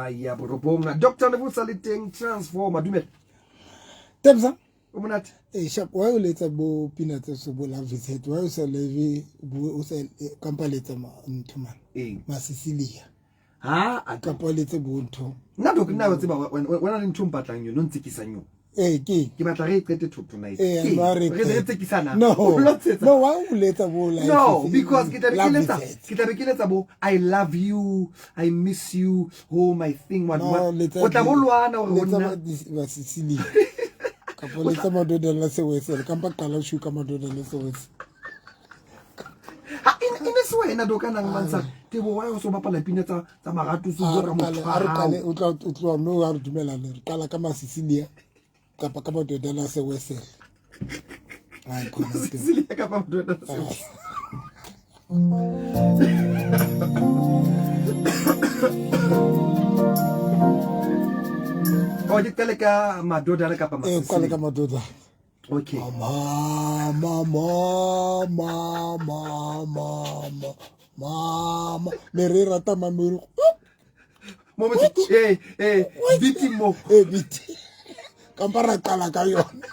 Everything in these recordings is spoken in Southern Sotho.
hora ya borobong. Dr. Lebusa le teng Transformer. Dumela. Tebza. O monate. Eh sharp why o letsa bo pina tse so bo love is hate why o sa leve bo o sa kampa letsa ntho man. Eng? Masisilia. Ha a Kapa o letse bo ntho. Nna dok nna o tseba wena le ntho o mpatlang yone o ntsekisang yone. Eh ke. Ke batla re e qete to tonight. Eh Ke no re. re tsekisana. No. O lo tsetsa. No why o letsa bo life. No, because ke tla be ke letsa ke tla be ke letsa bo I love you, I miss you, oh my thing what No, what. letsa O tla bo lwana hore ho letsa nna. ba Sicilia. Kapa letsa madoda la sewesele kampa qala shu ka madoda la sewesele. Ha e ne se wena do ka nang mantsha tebo wa o so bapala pina tsa tsa marato so bua ka motho a re qale o tla o tloha mme a re dumelane re qala ka masisilia kapa ka madoda la sewesele. Ai khona teng. Sicilia kapa madoda la sewesele. O ke qale ka madoda le kapa Eh qale ka masisilia. madoda. Okay. Mama mama mama mama mama me re rata mama Mo motse eh eh biti mo. e biti kampa ra qala ka yona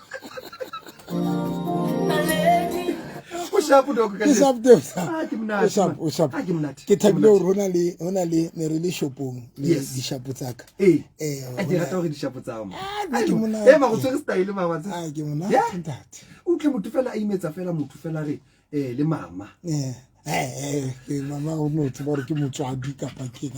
O sharp dok ka. ke sharp tebsa Ah, ke monate, o sharp man. o sharp Ah, ke monate, ke ke thabile monate. hore hona le ne re le shopong le Yes. dishapo tsaka Eh. Eh, A ke rata hore dishapo tsa hao. Ah, nna ke monate. Eh, mara o tshwere style mama. Ah, ke monate Yeah. ntate O utlwe motho fela a imetsa fela motho fela re eh le mama. eh eh eh, ke mama o no tseba hore ke motswadi kapa ke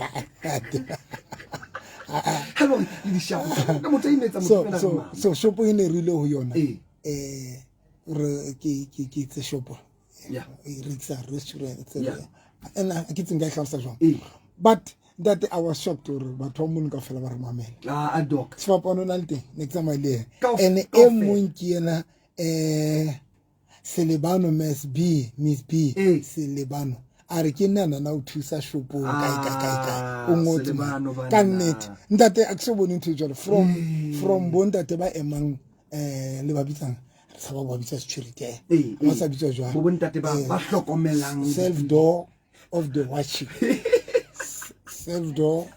Ha le le dishapo. Ka motho a imetsa motho so fela re so mama. so shopong e ne re ile ho yona Eh. eh re ke ke ke itse shopo Yeah. e rekisa restaurant tse Yeah. and ke tseng ka e hlalosa jwang Eh. but ntate I was shocked hore batho ba mono kaofela ba re mamela Ah, a doc. sefapano o na le teng ne ke tsamaye le ena Kaofela. and e mong ke yena um selebano miss b miss b Eh. selebano a re ke nna nana o thusa shopong kae kae kae kae Ah, o ngotse man. Selebano banna. ka nnete ntate a ke so bone ntho e jwalo from from bo ntate ba emang um le ba bitsang re tshaba ho ba bitsa security eh Eh, ba eh. sa bitswa jwang Bo bontate ba Eh, ba hlokomelang. self door of the watching self door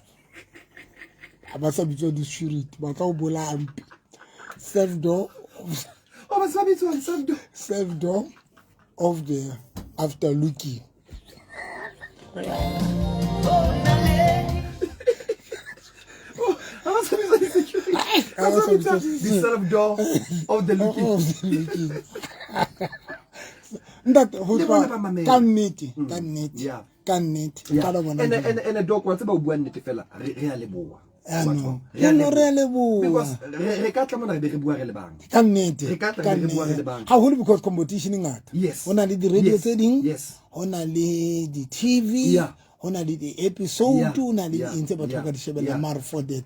ha ba sa bitswa di-security ba tla o bolaya mpe self door Oh, ba se ba bitswang self door. self door of the after looking Ha ba sa bitswa di-security. Ha Ba ba sa sa bitswa bitswa- di self door of the looking. of the looking ntate ho Le tloha bona ba mamela. ka nnete ka nnete Yeah. ka nnete Yeah. qala bona Ene jwang. ene ene doc wa tseba o bua nnete fela re re a leboha. Ah, no. Re a No, re a leboha. Because re re ka tla mona re be re bua re le bang. ka nnete Re ka tla ka re bua re nnete. le bang. haholo because competition e ngata Yes. ho na le di-radio Yes. tse ding Yes. ho na le di-tv Yeah. ho na le di-episode Yeah. ho na le Yeah. eng tse batho ba Yeah. ka di shebellang Yeah. mare for the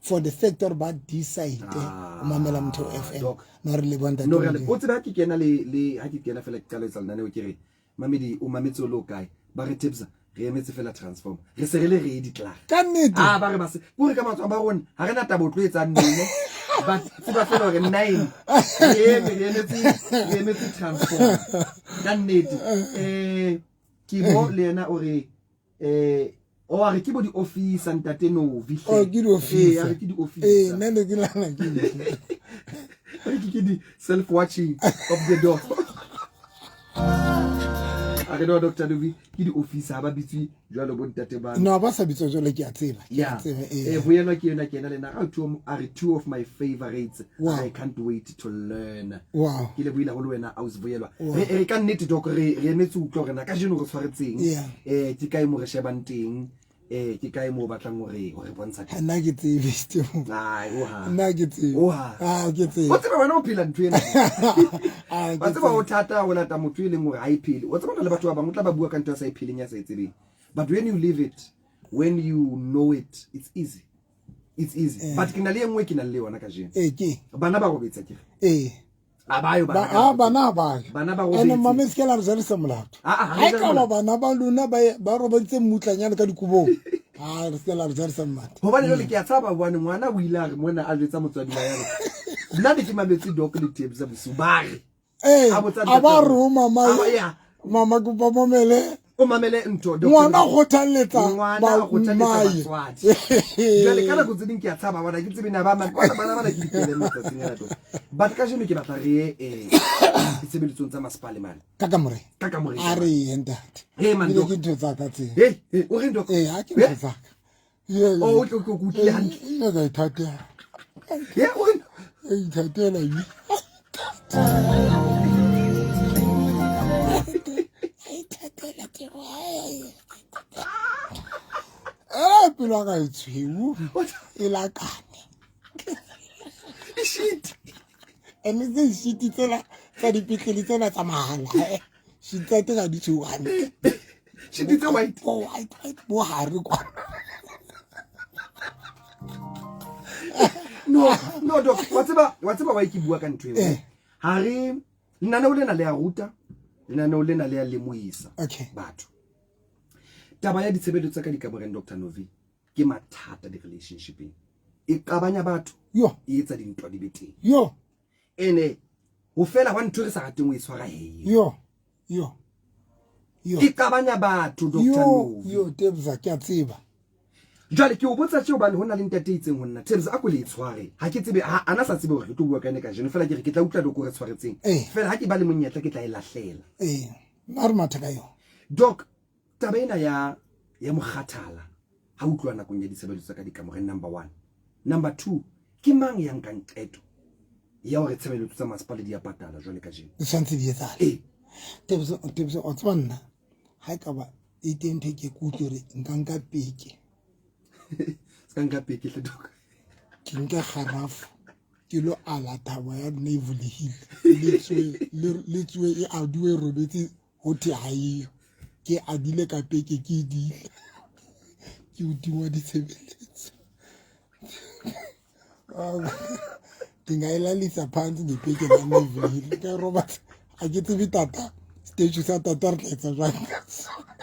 for the sector ba decide ho mamela Motheo FM Doc. no re leboha ntate No re a Modimo. le o tseba ha ke kena le le ha ke kena fela ke qala ho etsa lenaneo ke re mamedi o mametse o le o kae ba re tips re emetse fela transform re se re le ready klaar ka nnete ah ba re ba se kore ka matswa ba rona ha re na taba o tlo etsang nene but tseba fela hore nine re eme re emetse re emetse transform ka nnete eh ke mo le yena o re eh o a re ke bo di-officer ntate Novi hle. Oh, ke di-officer. Eh, a re ke ee di-officer nna ne ke nahana ke eng. Re ke di self watching of the door a re no Dr. Novi ke di-officer ha ba bitswe jwalo bo ntate ba no ba sa bitswa jwalo ke a tseba ke a yeah tseba ee eh boelwa ke yona ke yena le nna a two a re two of my favorites Wow. I can't wait to learn Wow. ke le buile haholo wena ausi boelwa re re ka nnete doc re re emetse utlwa hore na kajeno re tshwaretseng Yeah. eh ke kae mo re shebang teng eh ke kae mo o batlang hore hore bontsha teng nna ke tsebe Steve. ai oha nna ke tsebe Oha. ah ke tsebe o tseba wena o phela ntho ena Ah, ke wa tseba ho thata ho lata motho e leng hore ha e phele o tseba ho na le batho ba bang o tla ba bua ka ntho ya sa e pheleng ya sa e tsebeng but when you live it when you know it it's easy it's easy but ke na le e nngwe ke nang le yona kajeno ee ke bana ba robetsa ke re ee a ba yo Ba- ah, bana ha ba yo. Bana ba And robetse. mama se ke la re jarisa molato Ah, ah, ha ha re e jare ka ba molato. bana ba lona ba ba robaditse mmutlanyane ka dikobong a re se ke la re jarisa molato hobane jwale ke a tshaba hobane ngwana o ile a re mona a jwetsa motswadi wa yare nna ne ke mametse doc le tebs bosiu ba re ee A botsa a ba ntate re ho mama A ba- yeah. mama kopa mamele O mamele ntho ngwana kgothalletsa ngwana kgothalletsa batswadi. Jwale ka nako tse ding ke a tshaba bona ke tsebe na ba bana bana bana ke dikelello tsatsing lena to. But kajeno ke batla re ye eh ditshebeletsong tsa masepale mane. Ka kamore. Ka kamore. A re ye ntate. Hey man. Ke ntho tsa ka tse. Hey, hey, o reng doc? Eh, ha ke ntho tsa ka. Oh, o tlo ke utlwile hantle. Ile ka ithatela. Yeah, o reng? Ithatela yi. Ithatela ke Eh, pelo ya ka e tshweu e lakane. Shit. Ene tse shit tsela tsa dipetlele tsena tsa mahala. Eh. Shit tsa teng ha di tshweu hantle. Shit tse white. Bo white white bo hare kwa. No, no doc, wa tseba wa tseba wa ke bua ka ntho eo. Eh. Ha re lenaneo lena le a ruta, lenaneo lena le a lemohisa Okay. batho. Taba ya ditshebeletso tsa ka dikamoreng Dr. Novi ke mathata di-relationshipeng. E qabanya batho, Yo, e etsa dintwa di be teng. yo, Ene ho fela hwa ntho e re sa rateng ho e tshwara hee. yo, yo. Yo. E qabanya batho Dr. Yo, Novi. yo, Tebza, ke a tseba. Jwale ke o botsa tje hobane ho na le ntate e itseng ho nna. Tebs a ko le e tshware. Ha ke tsebe ha ana sa tsebe hore re tlo bua ka ene kajeno. Fela ke re ke tla utlwa doko re tshwaretseng. Eh. Fela ha ke ba le monyetla ke tla e lahlela. Eh, a re matha ka yona. Doc, taba ena ya ya mokgathala ha utlwa nakong ya ditshebeletso tsa ka dikamoreng number 1. Number 2, ke mang ya nkang qeto ya hore tshebeletso tsa masepala di a patala jwale kajeno? Di tshwanetse di etsahale. Eh. Tebza, Tebza, o tseba nna ha e ka ba e teng ntho e ke ke utlwe hore nka nka peke. Se ka nka peke hle doc. Ke nke kgarafu ke lo ala thaba ya Naval Hill le tswe le tswe e aduwe e robetse ho thwe ha eyo. Ke adile ka peke ke e dile. Ke o tingwa ditshebeletso. Ndingayilalisa phantsi ngepeke la Naval Hill. Ka robatsa ha ke tsebe tata statue sa tata re tla etsa jwang ka sona.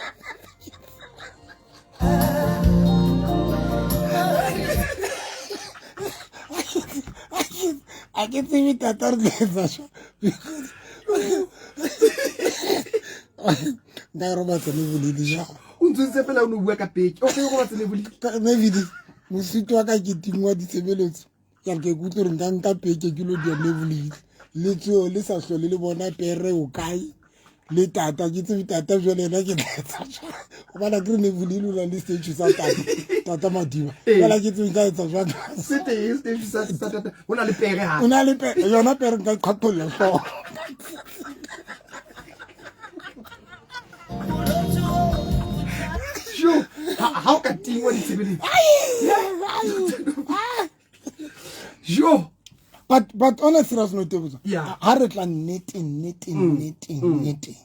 Ha ke tsebe tata re tla etsa jwang because nka e robatsa Naval Hill jwang. O ntshwentse fela o no bua ka peke. O fe robatsa Naval Hill. Naval Hill mosito wa ka ke tingwa ditshebeletso. Ke re ke ikutlwe hore nka nka peke ke lo dia Naval Hill. Le tseo le sa hlole le bona pere o kae le tata ke tsebe tata jwale yena ke tla etsa jwang. Hobane akere Naval Hill o na le statue sa tata, tata Madiba. Jwale ha ke tsebe nka etsa jwang. Se teng statue sa tata. Ho na le pere hape. O na le pere, yona pere nka iqhaqholla hlooho. Jo, ha o ka tingwa ditshebeletso. Jo. But on a serious note, Teboza, Yeah. ha re tla nnete, nnete, nnete, nnete.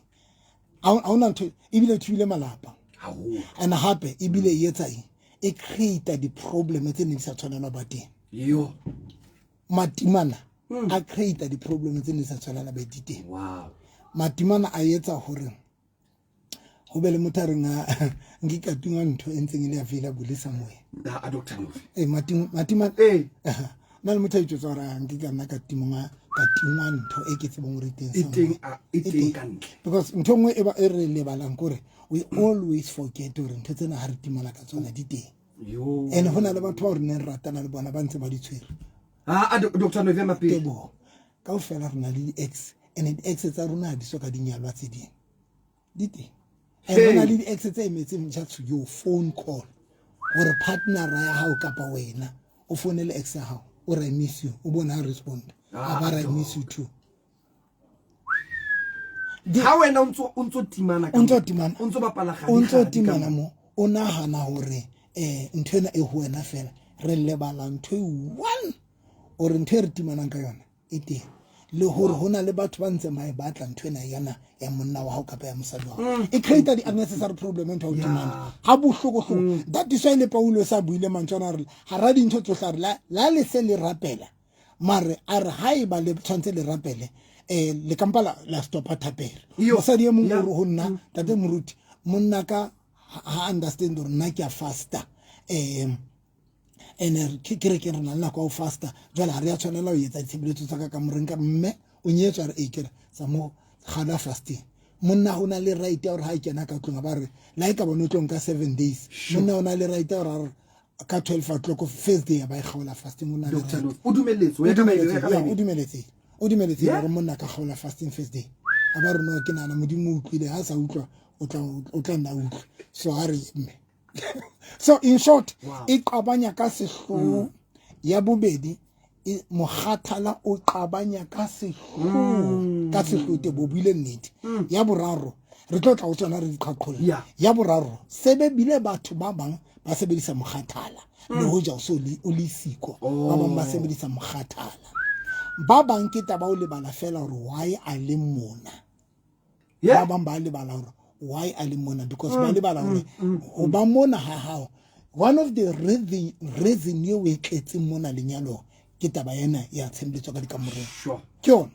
Ha hona ntho ebile thibile malapa. Haholo. And hape ebile e etsa eng? E create di-problem tse neng di sa tshwanela ba teng. Yo. Matimana a create di-problem tse neng di sa tshwanela ba di teng. Wow. Matimana a etsa hore ho be le motho a reng a nke ka tingwa ntho e ntseng e le available somewhere. A Dr. Novi. Eh, Matimana. Eh. Nna le motho a itjwetsa hore a nke ka nna ka tingwa ntho e ke tsebang hore e teng E teng, somewhere. e teng ka ntle. Because ntho e nngwe e ba e re lebalang kore we always forget hore ntho tsena ha re timana ka tsona di teng. Yo. And ho na le batho bao re neng re ratana le bona ba ntse ba di tshwere. Ha, a Dr. Novi Mapele. Teboho. Kaofela re na le di-ex. And di-ex tsa rona ha di soka di nyalwa tse ding. Di teng. And ho na le di-ex tse emetseng just your phone call. Hore partner ya hao kapa wena o founele ex ya hao, o re I miss you, o bone ha respond. A ba re I miss you too. Ha wena o ntso timana ka O ntso mo. timana. O ntso bapala kgadi O ntso kgadi ka timana mo. mo. O nahana hore ntho ena e ho wena fela. Re lebala ntho e one ore ntho e re timanang ka yona e teng. Le hore ho na le batho ba ntseng ba e batla ntho ena yana ya monna wa hao kapa ya mosadi wa hao. E create di unnecessary problem ntho ya ho timana. Ha bohloko hloko. That is why le Paulo sa buile mantswe ana a re hara dintho tsohle a re la le se le rapela. Mare a re haeba le tshwantse le rapele, le kampa la stopa thapelo. Yo. Mosadi e mong o re ho nna, Ntate Moruti, monna ka ha understand hore nna ke a faster. Ene ke re ke re na le nako ya ho faster. Jwale ha re a tshwanela ho etsa ditshebeletso tsa ka kamoreng ka mme o nyetswe a re, ee, ke re, sa mo kgala fasting. Monna o na le right ya gore ha e kena ka tlong a ba re la e ka bone o tlo nka 7 days. Monna o na le right ya gore a re ka 12 o'clock first day ba e kgaola fasting o na le Dr. right. Lovi, o dumeletse o ya ka Bible, o ya ka Ya, Bible. o dumeletse o dumeletse Yeah. gore monna a ka kgaola fasting first day a ba re no ke nana modimo o utlwile ha a sa utlwa o tla o tla nna a utlwa so ha re mme so in short Wow. e qabanya ka sehloho ya bobedi e mokgathala o qabanya ka sehloho ka sehloho te bo buile nnete ya boraro re tlo tla ho tsona re di qhaqholla Yeah. ya boraro se bile batho ba bang ba sebedisa mokgathala le hoja o so le o le siko ba bang ba sebedisa mokgathala ba bang ke taba o lebala fela hore why a le mona Yeah. ba bang ba lebala hore why a le mona because ba lebala hore ho ba mona ha hao one of the reason reason eo o e tletseng mona lenyalong ke taba ena ya tshebeletso ka dikamoreng Sure. ke yona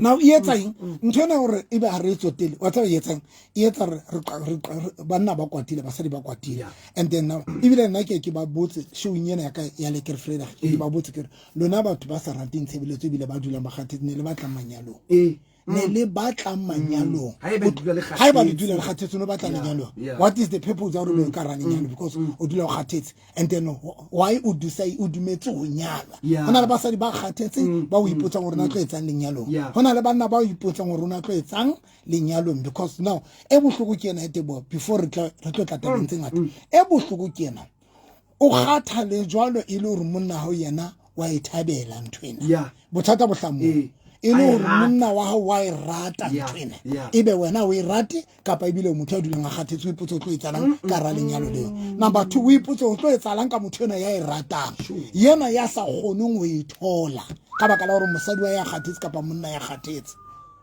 now e etsa eng ntho ena hore ebe ha re e tsotele wa tseba e etsang e etsa re re qa- re qa- re- banna ba kwatile basadi ba kwatile Yeah. and then now ebile nna ke ke ba botse showing ena ya ka ya Lekker Vrydag ke ba botse ke re lona batho ba sa rateng tshebeletso ebile ba dulang ba kgathetse ne le batlang manyalong Eh. ne le batlang manyalong Haeba le dula le kgathetse. haeba le dula le kgathetse o no batla Yeah, lenyalong yeah. Mm, what is the purpose ya hore o be o ka ra lenyalo because o dula o kgathetse and then why o dusa o dumetse ho nyalwa Yeah. Mm, ho na le basadi ba kgathetse ba o ipotsang hore na tlo etsang lenyalong Yeah. ho na le banna ba o ipotsang hore o na tlo etsang lenyalong because now e bohloko ke ena e teboho before re tla re tlo tla tabeng tse ngata e bohloko ke ena o kgathale jwalo e le hore monna hao yena wa e thabela ntho ena Yeah. bothata bo hlaha moo Ee. e le A e hore rata. monna wa hao wa e rata Yeah, ntho ena yeah. ebe wena o e rate kapa ebile o motho ya dulang a kgathetse o ipotse o tlo etsalang ka hara lenyalo leo number two o ipotse o tlo etsalang ka motho ena ya e ratang yena ya sa kgoneng ho e thola ka baka la hore mosadi wa ya kgathetse kapa monna ya kgathetse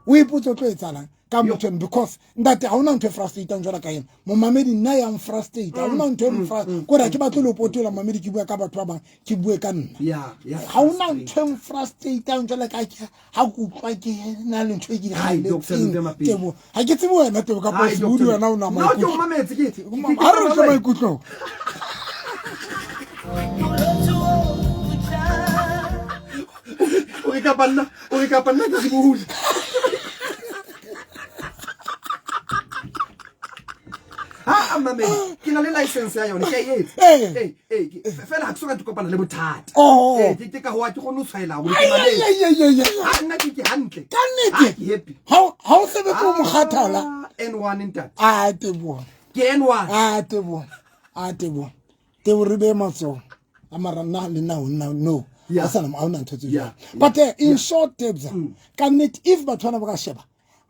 o ipotse o tlo etsalang ka motho ena because ntate ha hona ntho e frustrating jwalo ka ena momamedi nna yang frustrate ha hona ntho e kore ha ke batle le ho potola momamedi ke bua ka batho ba bang ke bue ka nna Yeah, yeah. ha hona ntho e nfrustrateang jwale ka ke ha ke utlwa ke na le ntho e ke di Hai, Dr. kgalletseng Luther Mapedi. Tebo ha ke tsebe wena Tebo kapa Hai, Sebudi Dr. wena o na No, ke o maikutlo mametse, ke- ke- ha re utlwe maikutlong O re kapa nna, o re kapa nna ke Sebudi. Ha, a mamedi, ke na le license ya yone, ke a e etsa. Ee. Ee, ee, fela ha ke soka ke kopana le bothata. Oh. Ee, ke ka hoa ke kgone ho tshwaela hore ke Ai, ai, mametse. ai, ai, ai, ai. Ha, nna ke ke hantle. Ka nnete Ha, ke happy. ha ha o sebetse o mokgathala Ah, N1 ntate. a Teboho Ke N1. a Teboho a Teboho Teboho re beye matsoho a mara nna le nna ho nna no Yeah. ha sana ha hona ntho tse Yeah, jwalo but in short Tebza ka nnete if batho bana ba ka sheba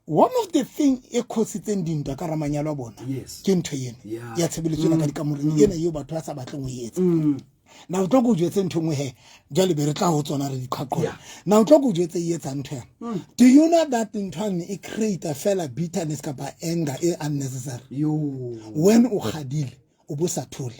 one of the thing e khositseng dintwa ka ramanyalo a bona Yes. ke ntho ena Yeah. ya tshebeletso ena ka dikamoreng ena eo batho ba sa batleng ho e etsa na o tlo ko jwetse ntho e nngwe he jwale be re tla ho tsona re di qhaqholla Yeah. na o tlo ko jwetse e etsa ntho yana do you know that ntho yane e create fela bitterness kapa anger e unnecessary Yo. when o kgadile o bo sa thole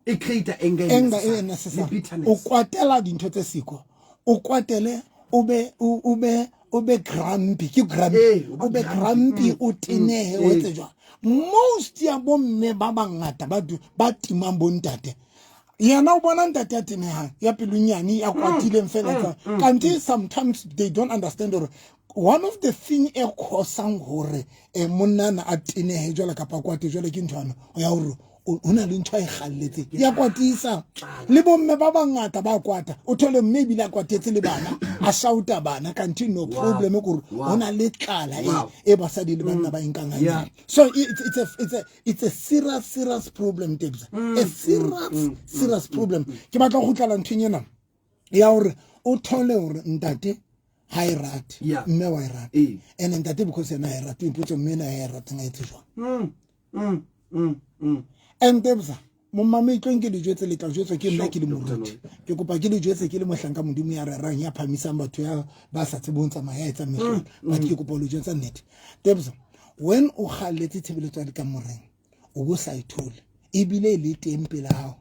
E create anger anger e le unnecessary bitterness. o kwatela dintho tse siko o kwatele o be o o be o be grumpy ke grumpy Ee, o ba o be grumpy. grumpy o tenehe o etse jwang most ya bomme ba bangata ba ba timang bontate yena o bona ntate ya tenehang ya pelonyane ya kwatileng fela tsa kante sometimes they don't understand hore one of the thing e causang hore monnana a tenehe jwale kapa a kwate jwale ke ntho yana ya hore ho na le ntho a e kgalletseng ya kwatisa le bomme ba bangata ba kwata o thole mme ebile a kwatetse le bana a shouta bana kante no problem ke hore ho na le tlala e basadi le banna ba e nkang hanyane. So it's a serious, serious problem, Tebza. A serious, serious problem. Ke batla ho kgutlela nthong ena ya hore o thole hore ntate ha e rate, mme wa e rata. And ntate because yena ha e rate, o ipotse mme ena ha e rateng a etse jwang. And Tebza, momamedi tlo nke le jwetse le tla jwetswa ke nna ke le moruti. Ke kopa ke le jwetse ke le mohlanka Modimo ya rerang, ya phahamisang batho ya ba sa tsebeng ho tsamaya, ya etsang mehlolo. But ke kopa ho le jwetsa nnete. Tebza, when o kgalletse tshebeletso ya dikamoreng, o bo sa e thole, ebile e le teng pela hao.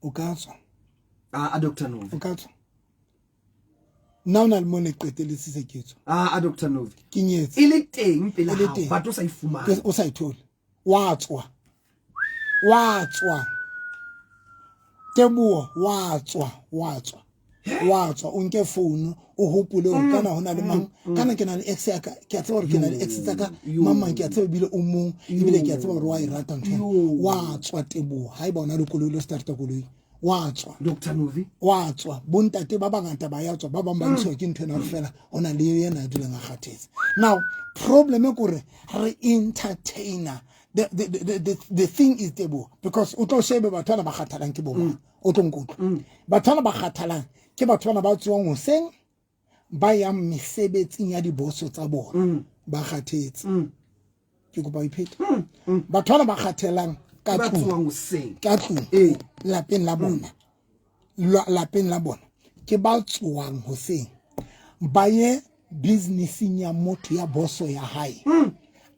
O ka tswa. A Doctor Novi. O ka tswa. Nna o na le mo ne qetelletse se ke tswa. A Doctor Novi. Ke nyetse. E le teng pela E le hao, teng. but o sa e fumane. O sa e thole. Wa tswa. Wa tswa. Teboho, wa tswa, wa tswa. Wa tswa, o nke phone, O hopole hore kana ho na le mang, kana ke na le ex ya ka, ke a tseba hore ke na le ex tsa ka, mang mang ke a tseba ebile o mong, ebile ke a tseba hore wa e rata ntho ena. Wa tswa Teboho, haeba o na le koloi lo starta koloi, wa tswa. Dr. Novi. Wa tswa. Bontate ba bangata ba ya tswa, ba bang ba ntshiwa ke ntho ena hore fela o na le yena a dulang a kgathetse. Now problem e kore re entertainer the thing is Teboho, because o tlo shebe batho bana ba kgathalang ke bo mang, o tlo nkutlwa. Batho bana ba kgathalang ke batho bana ba tsoang hoseng ba yang mesebetsing ya diboso tsa bona, ba kgathetse. Ke kopa o iphete. Batho bana ba kgathelang ka Ba tlung, tsoang hoseng. ka tlung, lapeng la bona, lapeng la bona ke ba tsoang hoseng ba ye businessing ya motho ya boso ya hae,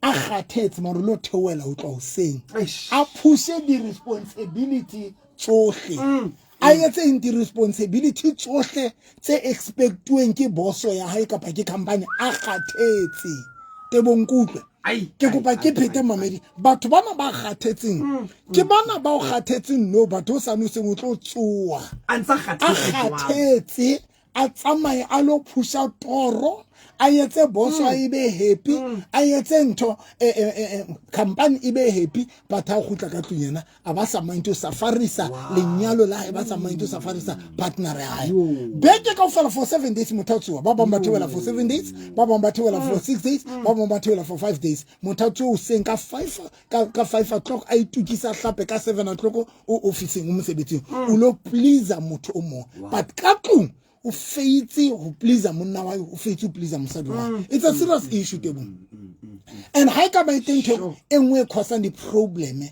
a kgathetse mare lo theohela ho tloha hoseng, Eish. a phushe di-responsibility tsohle, a etse eng di-responsibility tsohle tse expectuweng ke boso ya hae kapa ke company, a kgathetse. Tebong kutlwe. Ai, Ke ai, kopa ke ai, phete ai, mamedi. Batho bana ba kgathetseng ke bana ba o kgathetseng no, batho o sane o seng o tlo tsoa. A ntsa A kgathetse jwang? kgathetse, a tsamaye a lo phusha toro, a etse boso a ebe happy, a etse ntho company e be happy, but ha o kgutla ka tlung yena a ba sa mind ho safarisa lenyalo la hae, ba sa mind ho safarisa partner ya hae. Beke kaofela for 7 days motho a tsoha, ba bang ba theohela for 7 days, ba bang ba theohela for 6 days, ba bang ba theohela for 5 days. Motho a tsoha hoseng ka 5, ka 5 o'clock, a itukisa hlape ka 7 o'clock o ofising, o mosebetsing, o lo please motho o mong, but ka tlung o feitse ho please monna wa hae, o feitse ho please mosadi wa hae. It's a serious issue, Tebo. And ha e ka ba e teng ntho e nngwe e causang di-problem,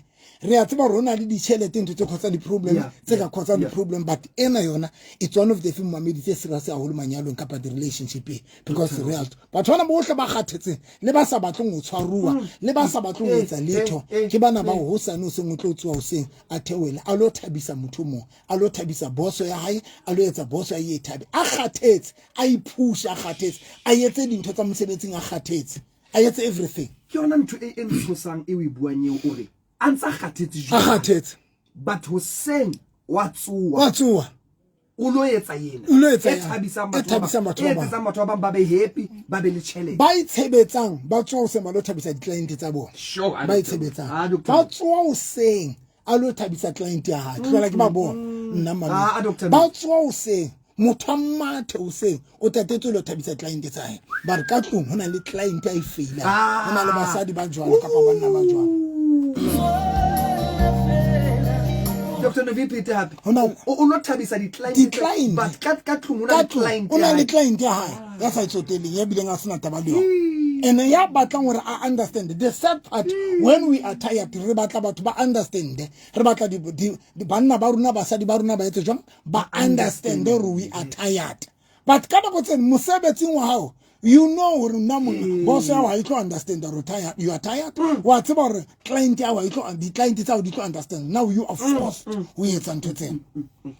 re a tseba hore ho na le ditjhelete, ntho tse causang di-problem, tse ka causang di-problem, but ena yona it's one of the few mamedi tse serious haholo manyalong kapa di-relationship-eng, because real batho bana bohle ba kgathetseng le ba sa batleng ho tshwaruwa le ba sa batleng ho etsa letho ke bana ba hosane hoseng o tlo tsoha hoseng a theohele a lo thabisa motho o mong, a lo thabisa boso ya hae, a lo etsa boso ya e thabe, a kgathetse, a iphusha, a kgathetse, a etse dintho tsa mosebetsing, a kgathetse, a etse everything. Ke yona ntho e ntshosang e o e buang eo, o re a ntsa kgathetse A jwang? kgathetse. But hoseng wa tsoha. Wa tsoha. O lo etsa yena. O lo etsa E yena. thabisang E batho ba thabisang bang. batho ba E bang. etsetsang batho ba bang ba be happy, ba be le tjhelete. Ba itshebetsang ba tsoha hoseng ba lo thabisa di-client tsa bona. Sure, Ba itshebetsang. Ah, doctor. Ba tsoha hoseng a lo thabisa client ya hae. Tlohela ke ba bona nna malome. Ah, doctor. Ba tsoha hoseng, motho a mathe hoseng o tatetse lo thabisa client tsa hae. Ba re ka tlung ho na le client a e feilang. Ho na le basadi ba jwalo kapa banna ba jwalo. Doctor Novi phete hape. Ho na- O lo thabisa di-client. Di-client. But ka tlung ho na Ka le tlung client o na ya le hae. client ya hae ya sa tsoteleng, ya bileng a sena taba le yona, ene ya batlang hore a understand the sad part. When we are tired, re batla batho ba understand, re batla banna ba rona, basadi ba rona ba etse jwang, ba understand hore we are tired. But ka nako tseno mosebetsing wa hao, you know hore nna monna boss ya hao ha e tlo understand hore tired, you are tired. Wa tseba hore client ya hao ha e tlo, di-client tsa hao di tlo understand. Now you are forced ho etsa ntho tsena,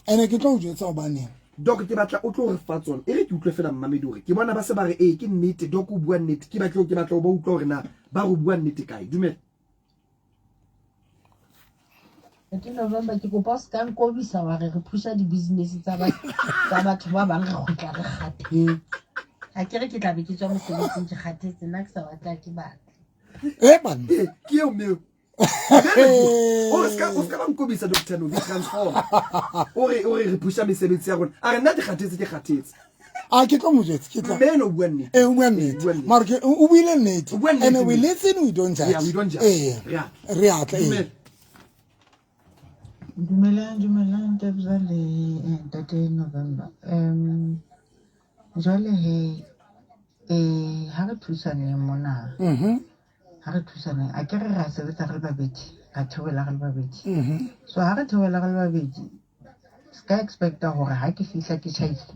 ene ke tlo o jwetsa hobaneng. Doc, ke batla o tlo re fa tsona. E re ke utlwe fela mmamedi hore ke bona ba se ba re ee ke nnete, Doc o bua nnete. Ke batla ho ba utlwa hore na ba re o bua nnete kae. Dumela. Ke November, ke kopa o se ka nkobisa wa re re phusha di-business tsa batho ba bang, re kgutla re kgathetse. Ha ke re ke tla be ke tswa mosebetsing ke kgathetse, nna ke sa batla ke batla. E banna. Ee, ke eo mme eo. O ska ba nkobisa, Dr. Novi transform. O re re phusha mesebetsi ya rona. A re nna ke kgathetse, ke kgathetse. A ke tlo mo jwetsa, ke tla. Mme eno o bua nnete. Eh, o bua nnete. O bua nnete. Mara ke o buile nnete. O bua nnete, And we mme. listen, we don't judge. Yeah, we don't judge. Eh, Re a tla. re a tla, eh. Dumela. Dumelang, dumelang Tebza le Ntate November. Jwale he ha re thusaneng mona. Ha re thusaneng, a ke re ra sebetsa re le babedi, ra theohela re le babedi. So ha re theohela re le babedi, ska expecta hore ha ke fihla ke tjhaisa,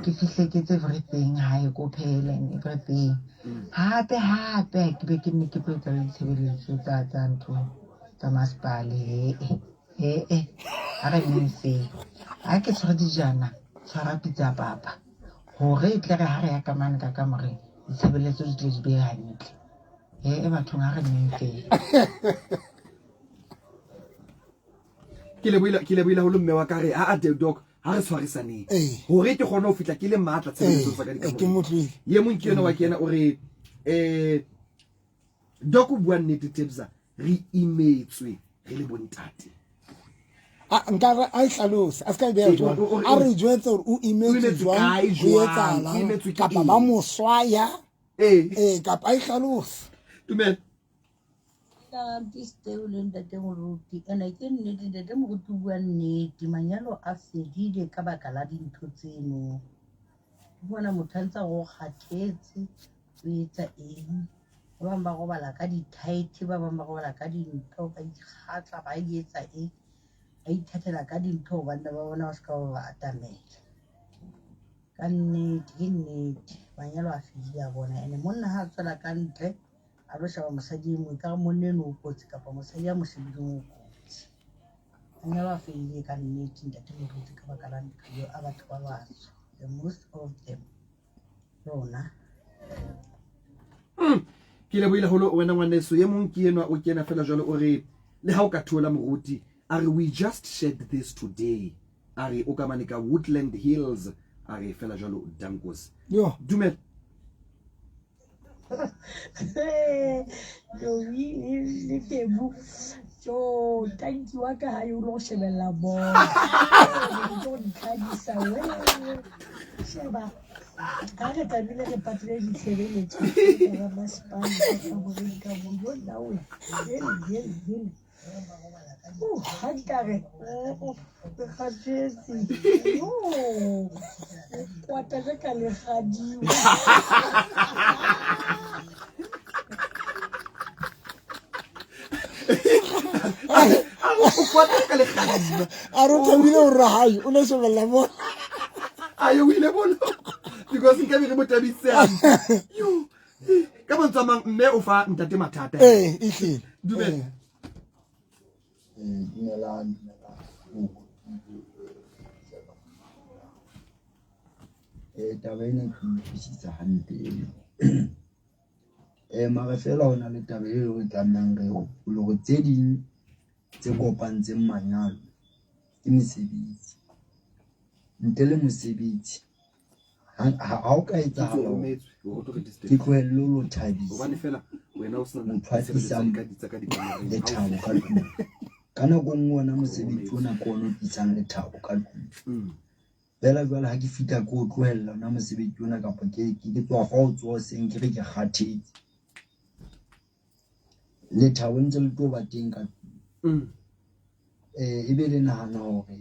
ke fihle ke etse everything hae, ko phehele and everything. Hape hape ke be ke nne ke tlo etsa le ditshebeletso tsa ntho tsa masepala. He eh, ha re neng feng. Ha ke tshwere dijana, tshwara pitsa papa. Hore e tle re ha re ya ka mane ka kamoreng, ditshebeletso di tle di be hantle. He eh, bathong ha re neng feng. Ke lebohile haholo mme wa ka re ha a doc. Ha re tshwarisaneng hore ke kgone ho fihla ke le matla tshebeletsong tsa ka dikamoreng. Ye mong ke yena wa kena o re eh Doc o bua nnete Tebza re imetswe re le bontate. A nka re a e hlalose a se ka e beha jwang a re jwetse gore o imetswe jwang o etsahalang kapa ba mo swaya ee kapa a e hlalose. Dumela. Ke le ntate moruti ene ke nnete ntate moruti o bua nnete manyalo a fedile ka baka la dintho tseno o bona motho a ntse a go kgathetse o etsa eng ba bangwe ba robala ka di-tight ba bangwe ba robala ka dintho ba ikgatla ba etsa eng ba ithathela ka dintho gobane ba bona ba se ka ba ba atamela ka nnete ke nnete manyalo a fedile a bona ene monna ha a tswela ka ntle a lo sheba mosadi e mongwe ka re monna eno o kotsi kapa mosadi a mo shebileng o kotsi. Manyalo a fedile ka nnete ntate moruti ka baka la ntho a batho ba batsho the most of them rona. Ke lebohile haholo wena ngwaneso. Ye mong ke enwa o kena fela jwalo o re le ha o ka thola moruti a re we just shared this today a re o ka mane ka Woodland Hills a re fela jwalo dankos. Yo. Dumela. Joey le Tebu jo tanki wa ka ha yo lo shebella bolo ke o ntlhadisa we sheba ha re tlamehile re patile ditshebeletso tsa masepala ka kamoreng ka mo yo nna we hele hele hele Ha nkare ke kgathetse kwata je ka legadima. A re o thabile gore hai o lo shebelela bolo. Ayo o ile bolo because nkabe re mo tabisitse hantle. Ka mantswe a mang mme o fa ntate mathata. Ee, ehlile. Dumela. Ee. Dumelang, dumelang. Ee, taba ena ke utlwisisa hampe ena. Mara feela ho na le taba eo re tlamehang re hopole hore tse ding tse kopantseng manyalo ke mesebetsi. Ntle le mosebetsi ha o ka etsahala hore ke tlohelle ho lo thabisa motho a tlisang lethabo ka tlung. Ka nako e nngwe ona mosebetsi ona ke ona o tlisang lethabo ka tlung. Feela jwale ha ke fihla ke o tlohella ona mosebetsi ona kapa ke tloha fa o tsoha hoseng ke re ke kgathetse. Lethabo ntse le tlo ba teng ka tlung. Ebe le nahana hore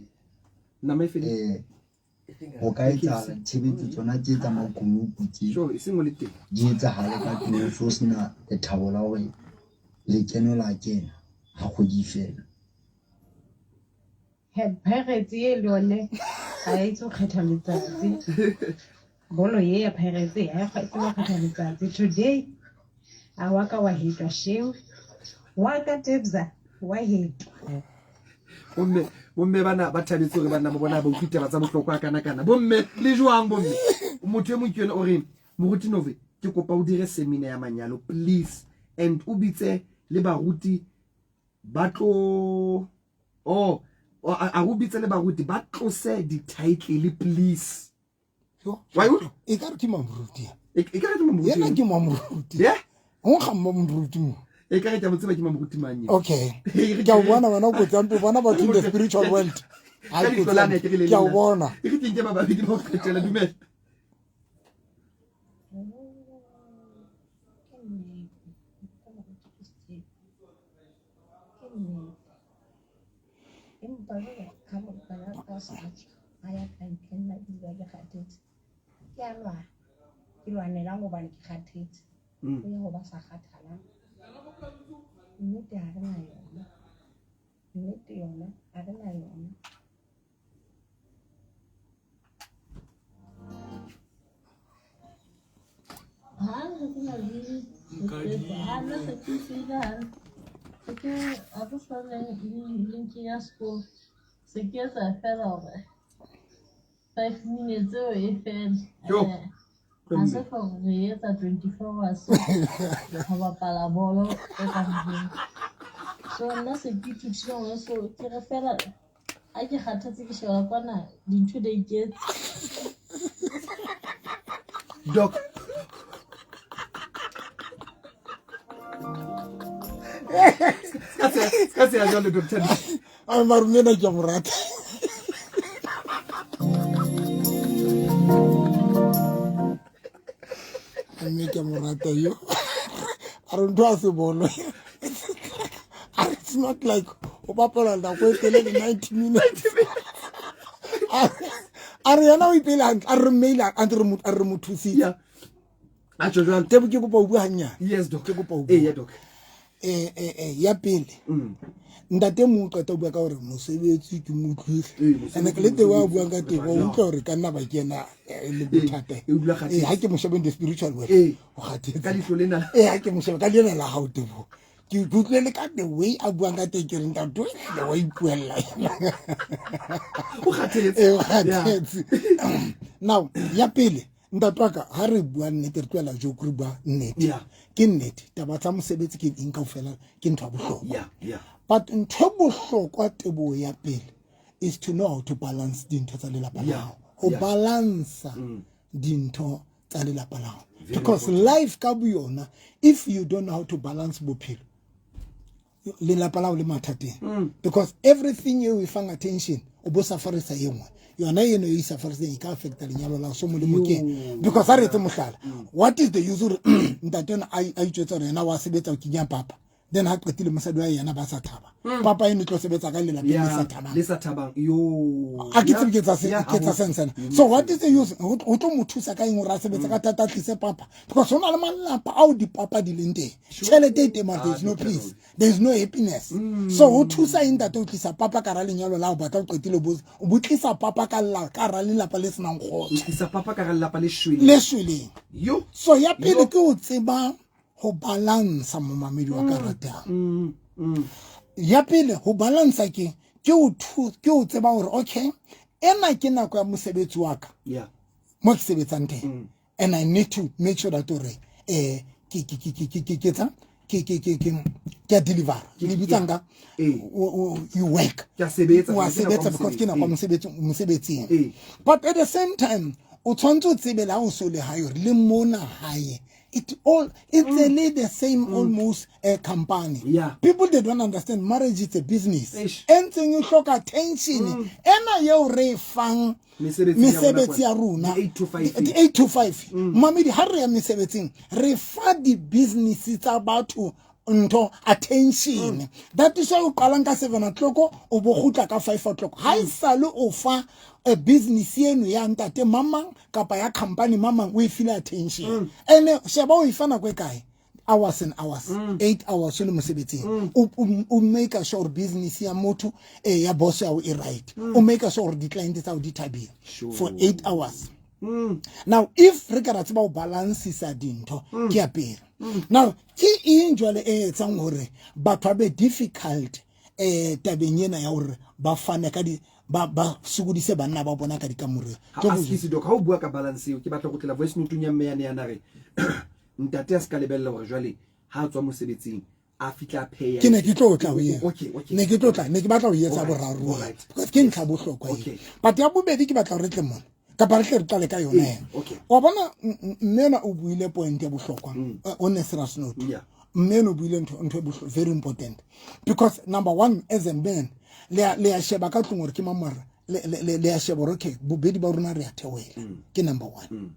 ho ka etsahala ditshebetso tsona tse tsa makunutu tse di etsahale ka tlung ho so sena lethabo la hore lekeno la kena ha kgwedi e fela. Pirates ye le yone ga e itse go kgetha letsatsi. Bolo ye ya Pirates ga e tsebe go kgetha letsatsi. Today a wa ka wa hetwa shame. Wa ka Tebza wa hetwa. Bomme, bomme bana ba thabetse hore banna ba bona ba utlwe taba tsa bohlokwa kana kana. Bomme le jwang bomme? Motho e mong ke yena o re Moruti Nove ke kopa o dire seminar ya manyalo please and o bitse le baruti ba tlo oh a o bitse le baruti ba tlose di-title please. Wa e utlwa? E ka re ke mamoruti. E ka re ke mamoruti. Yena ke mamoruti. Yeah. O ga mamoruti mo. E ka re ke a mo tseba ke mamoruti mang ena. Okay. Ke a o bona wena o kotsi hampe, o bona batho in the spiritual world. Ka leihlo lane ke re le Ke a o bona. E re ke nke ba babedi ba go qetela dumela. Empa jwale ha molekane wa ka a sa tswa a ya ka ntle nna ke dula ke kgathetse. Ke a lwana, ke lwanelang hobane ke kgathetse. Ho ya ho ba sa kgathalang. Nnete ha re na yona, nnete yona ha re na yona. Se ke etsa fela hore 5 minutes eo e fele. Yo. Ha se gore re etsa 24 hours go bapala bolo e ka modimo. So nna se ke ithutile hore so ke re fela. Ha ke kgathetse ke sheba kwana dintho di iketse. Doc. Ska se ya jwalo Doctor. A mara mme ena ke a mo rata. Mme ke a mo rata yo. A re ntho a se bolo. A re it's not like o bapala nako e telele 90 minutes. A re yena o ipele hantle, a re mmeile a re mo a re mo thusitse. Yeah. A tjho jwalo. Tebo ke kopa o bua hanyane. Yes doc. Ke kopa o bua. Eh, yeah doc. Eh eh eh ya pele. Ntate mo qeta o bua ka hore mosebetsi ke mo utlwile. Ee, And le teng wa buang ka teng wa utlwa hore ka nna ba ke ena le bothata. e dula kgathetse. Eh ha ke mo shebe in the spiritual world. Ee. O kgathetse. Ka leihlo lena. Eh ha ke mo shebe ka lena la hao tebo. Ke utlwile le ka the way a buang ka teng ke re ntate o hlile wa ipuella. O kgathetse. Eh o kgathetse. Now ya pele ntate wa ka ha re bua nnete re tlohela joke re bua nnete. Yeah. Ke nnete taba tsa mosebetsi ke eng kaofela ke ntho ya bohlokwa. Yeah, yeah. But ntho e bohlokwa teboho ya pele is to know how to balance dintho tsa lelapa la Yeah, hao. Ho yeah. balansa dintho tsa lelapa la hao. Very Because important. life ka boyona if you don't know how to balance bophelo lelapa la hao le mathateng. Because everything eo e fang attention o bo safarisa e nngwe. Yona eno e safariseng e ka affecta lenyalo la hao so molemo ke eng? Because ha re etse mohlala what is the use hore ntate ena a itjwetsa hore yena wa sebetsa o kenya papa then ha qetile mosadi wa yena ba sa thaba papa eno e tlo sebetsa ka lelapeng le sa thabang Le sa thabang. Yo. a ke tsebe ke etsa Yeah, ke etsa haholo. sense na so what is the use ho tlo mo thusa ka eng hore a sebetse ka thata a tlise papa because ho na le malapa ao dipapa di leng teng tjhelete e teng mara there is no peace there is no happiness so ho thusa eng ntate ho tlisa papa ka hara lenyalo la ho batla o qetile o bo tlisa papa ka ka hara lelapa le senang O kgotso tlisa papa ka hara lelapa le shweleng. le shweleng Yo. so ya pele Yo. ke ho tseba ho balansa momamedi wa ka ratang ya pele ho balansa ke ho ke ho tseba hore okay ena ke nako ya mosebetsi wa ka Yeah. mo ke sebetsang teng and I need to make sure that hore ke ke ke ke ke ke ke tsa ke ke ke ke ke a deliver le bitsang ka Ee. you work Ke a sebetsa, wa ke nako ya sebetsa because ke nako ya mosebetsi. mosebetsing Ee. but at the same time o tshwanetse o tsebe le ha o so le hae hore le mona hae it all it's mm. the same almost company Yeah. people they don't understand marriage is a business Eish. e ntseng e hloka attention ena eo re e fang Mesebetsi ya rona mesebetsi ya kwana. rona Di 8 to 5. di 8 to 5 mamedi ha re ya mesebetsing re fa di-business tsa batho ntho attention that is why o qalang ka 7 o'clock o bo kgutla ka 5 o'clock ha e sale o fa a business eno ya ntate mamang kapa ya company mamang o e file attention ene sheba o e fa nako e kae hours and hours 8 hours o le mosebetsing o make sure hore business ya motho ya boss ya hao e right o make sure hore di-client tsa hao di thabile for 8 hours now if re ka ra tseba ho balansisa dintho ke ya pele now ke eng jwale e etsang hore batho ba be difficult tabeng ena ya hore ba fane ka di ba sokodise banna ba bona ka dikamoreng Ha askisi doc ha o bua ka balance eo ke batla go tlela voice note ya mme yane ya na re ntate a se ka lebella hore jwale ha a tswa mosebetsing a fihla a pheya ke ne ke tlo tla ho yena Okay, okay. ne ke tlo tla ne ke batla ho etsa Alright, boraro alright. because ke ntlha bohlokwa eo Okay. but ya bobedi ke batla hore re tle mona kapa re tle re qale ka yona Ee, ena okay. wa bona mme ena o buile point ya bohlokwa on a serious note Yeah. mme ena o buile ntho e very important because number one as a man le a sheba ka tlung hore ke mang mara le a sheba hore okay bobedi ba rona re a theohela ke number one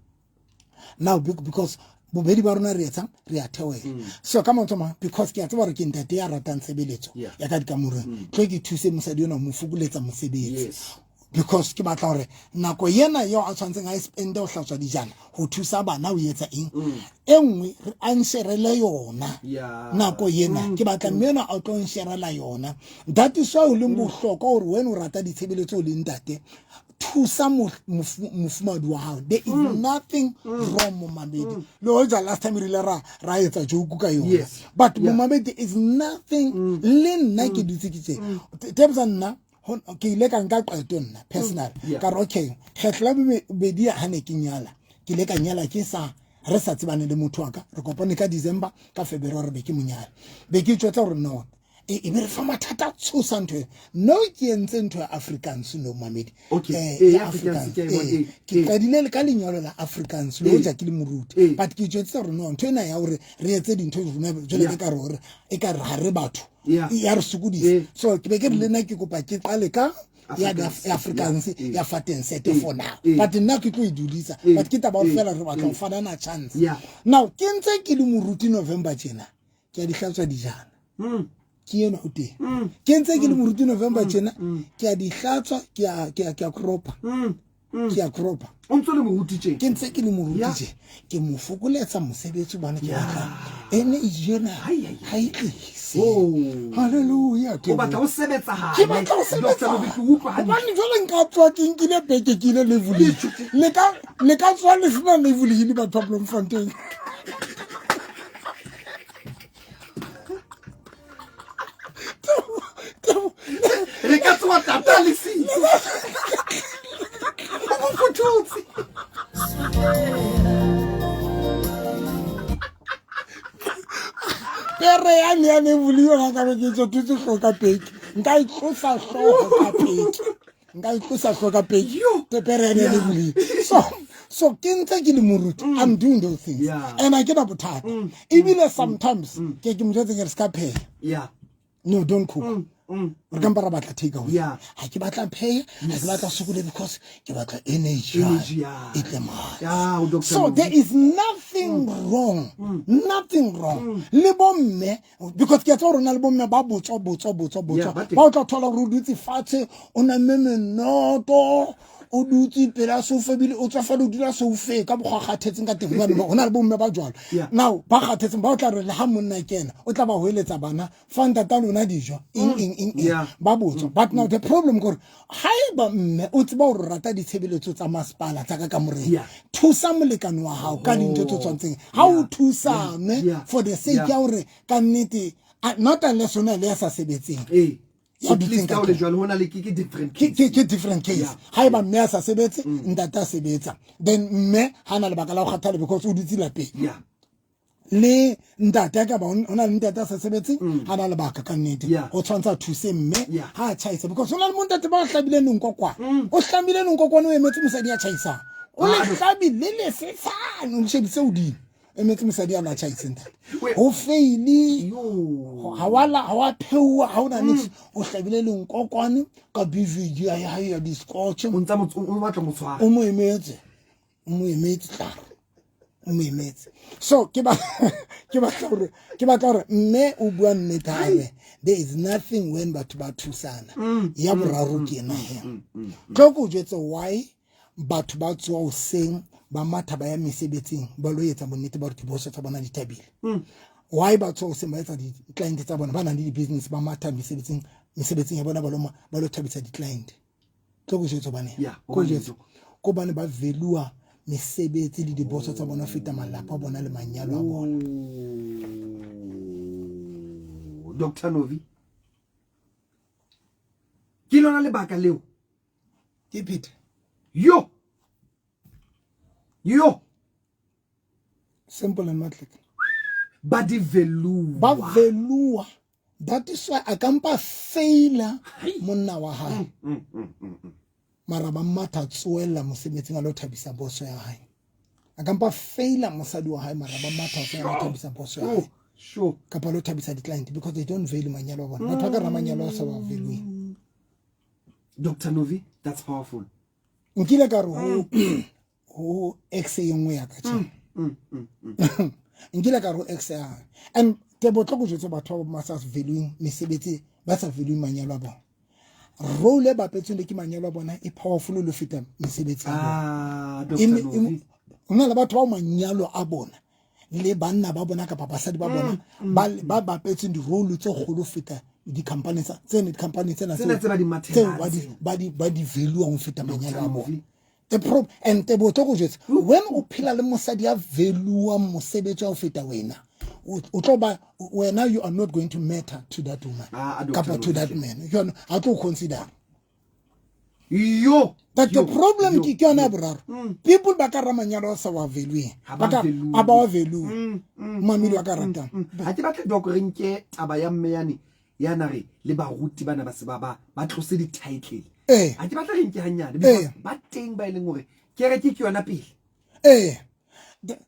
now because bobedi ba rona re etsang re a theohela so ka mantswe a mang because ke a tseba hore ke ntate ya ratang tshebeletso Yeah. ya ka dikamoreng tlo ke thuse mosadi ona ho mo fokoletsa mosebetsi Yes. because ke batla hore nako ena eo a tshwantseng a e spende ho hlatswa dijana ho thusa bana ho etsa eng e nngwe re a nsherele yona Yeah. nako ena ke batla mme ena a tlo nsherela yona that is why ho leng bohlokwa hore wena o rata ditshebeletso o le ntate thusa mofumadi wa hao there is nothing wrong momamedi le hoja last time re ile ra etsa joke ka yona Yes. but Yeah. momamedi is nothing le nna ke dutse ke tje tebsa nna ke ile ka nka qeto nna personal Yeah. ka re okay kgetlo la bobedi ha ne ke nyala ke ile ka nyala ke sa re sa tsebane le motho wa ka re kopane ka December ka February be ke monyala be ke itjwetsa hore no E be re fa mathata a tshosa ntho e. No ke entse ntho ya Afrikaans no mamedi. Okay. Eh, Eh, ya Afrikaans Afrikaans. ke a e bona, Eh, eh, ke eh. qadile le ka lenyalo la Afrikaans le Eh. hoja ke le moruti. Eh. But ke jwetse hore no ntho ena ya hore re etse dintho rona jwale Yeah. ke ka re hore e ka re ha re batho. Yeah. Ya re sokodisa. Eh. So ke be ke re le nna ke kopa ke qale ka ya Afrikaans. ya Afrikaans Yeah. Eh. ya Fatensete Eh. for now. Eh. But nna ke tlo e dulisa. Eh. But ke taba hore Eh. fela re batla ho Eh. fanana chance. Yeah. Now ke ntse ke le moruti November tjena. Ke a di hlatswa dijana. Ke ena o teng. Ke ntse ke le moruti November tjena. Ke a di hlatswa, ke a ke a ke a kropa. Ke a kropa. O ntso le moruti tje. Ke ntse ke le moruti Yeah. tje. Ke mo fokoletsa mosebetsi hobane ke Yeah. batla ene ena Ai, ai, ai. ha e tlise. Oh. Hallelujah. O batla ho sebetsa Ke batla ho Dr. sebetsa. Novi, ke utlwa hantle. Hobane jwale nka tswa ke nkile beke ke ile Level Hill. Le ka tswa le sena Level Hill batho ba Bloemfontein. Re ka tsoha tata le sitso. O mo fothotse. Pere yane ya Level Hill yona ka be ke tsototse hlooho ka peke. Nka e tlosa hlooho ka peke. Nka e tlosa hlooho ka peke. Yo. Te pere yane ya Level Hill. So ke ntse ke le moruti. I'm doing those things. Yeah. And ha ke na bothata. Ebile sometimes ke ke mo jwetse ke re ska pheha. Yeah. No, don't cook. Re ka mpa ra batla take away. Yeah. Ha ke batla pheya, ha ke batla sokole because ke batla energy. Energy, yeah. E tle mane. Yeah, o Dr. So Novi. there is nothing wrong. Nothing wrong. Le bomme because ke a tseba hore na le bomme ba botswa botswa botswa botswa. Yeah, ba teng. Ba o tla thola hore o dutse fatshe, o namme menoto, o dutse pela sofa ebile o tswa fela o dula soufeng ka mokgwa a kgathetseng ka teng. Hobane ho na le bomme ba jwalo. Yeah. Now ba kgathetseng ba o tla re le ha monna kena, o tla ba hoeletsa bana, fa ntata lona dijo, eng eng eng eng. Yeah. Ba botswa. But now the problem ke hore haeba mme o tseba hore o rata ditshebeletso tsa masepala tsa ka kamoreng, Yeah. thusa molekane wa hao ka dintho tse tshwantseng. Ha o thusane Yeah. for the sake Yeah. ya hore ka nnete, not unless o na le ya sa sebetseng. Eh. Ya At dutseng least ka ka o le tlung. jwalo ho na le ke different Ke case. ke different case. Yeah. Haeba mme a sa sebetse, ntate a sebetsa. Then mme ha na lebaka la ho kgathala because o dutse lapeng. Yeah. Le ntate a ka ba o na le ntate a sa sebetseng, ha na lebaka ka nnete. Yeah. O tshwanetse a thuse mme Yeah. ha a tjhaisa because ho na le montate ba o hlabileng lenkokwane. O hlabile lenkokwane o emetse mosadi ya tjhaisang. O le Ah, no. hlabile le sesane, o le shebise hodimo. Emetse mosadi a la tjhaise ntate. Wait. O feile. Yo. Ha wa la, ha wa pheuwa, ha hona niks. O hlabile lenkokwane ka BVG ya hae ya di-scotch. O ntsa motho o batla mo tshwara. O mo emetse. O mo emetse tla. O mo emetse. So ke ba ke batla hore ke batla hore mme o bua nnete hape. There is nothing when batho ba thusana. Ya boraro ke ena he. Tlo ko jwetse why batho ba tsoha hoseng ba matha ba ya mesebetsing ba lo etsa bonnete ba hore diboso tsa bona di thabile. Why ba tsoha hoseng ba etsa di-client tsa bona ba nang le di-business ba matha mesebetsing mesebetsing ya bona ba lo ba lo thabisa di-client. Tlo ko jwetse hobaneng. Yeah, Ko hobaneng, jwetse. Ko hobane ba value-a mesebetsi le diboso tsa bona ho feta malapa a bona le manyalo a bona. Oh. Dr. Novi. Ke lona lebaka leo. Ke Peter. Yo. Yo. Simple and matric. Ba di value. Ba value-a. That is why a ka mpa faila monna wa hae. Mara ba matha tsoella mosebetsing a lo thabisa boso ya hae. A ka mpa faila mosadi wa hae mara ba matha tsoella a lo thabisa boso ya hae. Oh, sure. Kapa lo thabisa di-client because they don't value manyalo a bona. Batho ba ka ra manyalo a sa ba value. Dr. Novi, that's powerful. Nkile ka re ho ex e nngwe ya ka tjhe. Nkile ka re ho ex ya hae. And Tebo tlo go jwetsa batho ba sa valuing mesebetsi, ba sa valuing manyalo a bona. Role e bapetsweng le ke manyalo a bona e powerful le feta mesebetsi ya bona. Ah, Dr. Novi. Ho na le batho bao manyalo a bona le banna ba bona kapa basadi ba bona ba bapetsweng di-role tse kgolo ho feta di-company tsa tsene di-company tsena Tsena tse ba di mathelang tseo ba tsena. ba di value-ang ho feta manyalo a bona. Novi. The pro and Tebo tlo go jwetsa when o phela le mosadi ya value-ang mosebetsi wa ho feta wena, o tlo ba wena, you are not going to matter to that woman Ah, Dr. kapa to that Novi. man. You are not, ha tlo consider. Yo. But the Yo. problem Yo. ke yona ya boraro. People ba ka ra manyalo a sa wa value-eng. Ha Ba ba ka value. a ba wa value. Mamedi wa ka ratang. Ha ke batle doc re nke taba ya mme yane Ya na re le baruti bana ba se ba ba ba tlose di-title. Ee. Ha ke batla re nke hanyane Ee. because ba teng ba e leng hore kereke ke yona pele. Ee,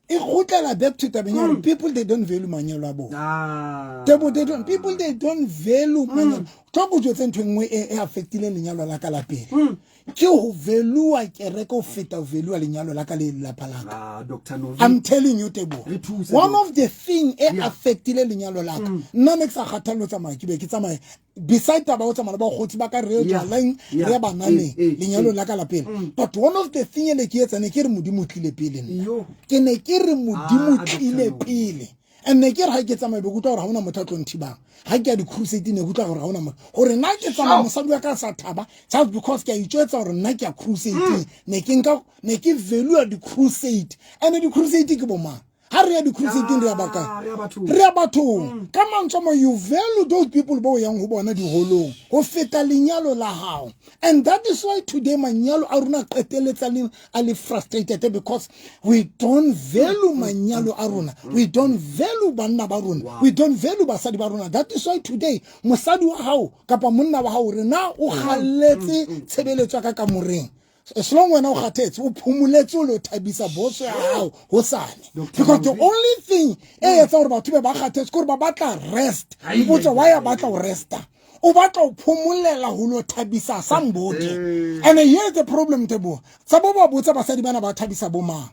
e kgutlela back to tabeng ya gore people they don't value manyalo a bona. Ah. Tebo, they don't, people they don't value manyalo. Tlo ko jwetse ntho e nngwe e e affectileng lenyalo la ka la pele. Ke ho value kereke ho feta ho value lenyalo la ka le lelapa la ka. Ah, Dr. Novi. I'm telling you Tebo. Re thuse, One Doc. of the thing e affectile lenyalo la ka. Nna ne ke sa kgathalle ho tsamaya ke be ke tsamaya beside taba ya ho tsamaya le bakgotsi ba ka re ye jwaleng re ye bananeng lenyalong la ka la pele. But one of the thing e ne ke etsa ne ke re Modimo o tlile pele nna. Yo. Ke ne ke re Modimo o Ah, Dr. tlile Novi. pele. And ne ke re ha ke tsamaya be ke utlwa hore ha hona motho a tlo nthibang. Ha ke ya di-crusade ne ke utlwa hore ha hona motho. Hore nna ke tsamaya mosadi wa ka a sa thaba just because ke a itjwetsa hore nna ke ya crusade-eng. Ne ke nka ne ke value di-crusade. And di-crusade ke bo mang? Ha re ya di-crusade-eng re ya ba kae? Ah, re ya bathong. Re ya bathong. Ka mantswe a mang, you value those people bo yang ho bona diholong ho feta lenyalo la hao. And that is why today manyalo a rona a qetelletse a le frustrated because we don't value manyalo a rona. We don't value banna ba rona. We don't value basadi ba rona. That is why today mosadi wa hao kapa monna wa hao re na o kgalletse tshebeletso ya ka kamoreng. As long wena o kgathetse, o phomoletse o lo thabisa boso ya hao hosane. Doctor Because the Novi. only thing e etsang hore batho be ba kgathetse ke hore ba batla rest. Ai, Mpotse ai, why ai, a batla ho resta? O batla ho phomolela ho lo thabisa somebody. Eh. And here's the problem, Teboho. Tsa bo ba botsa basadi bana ba thabisa bo mang?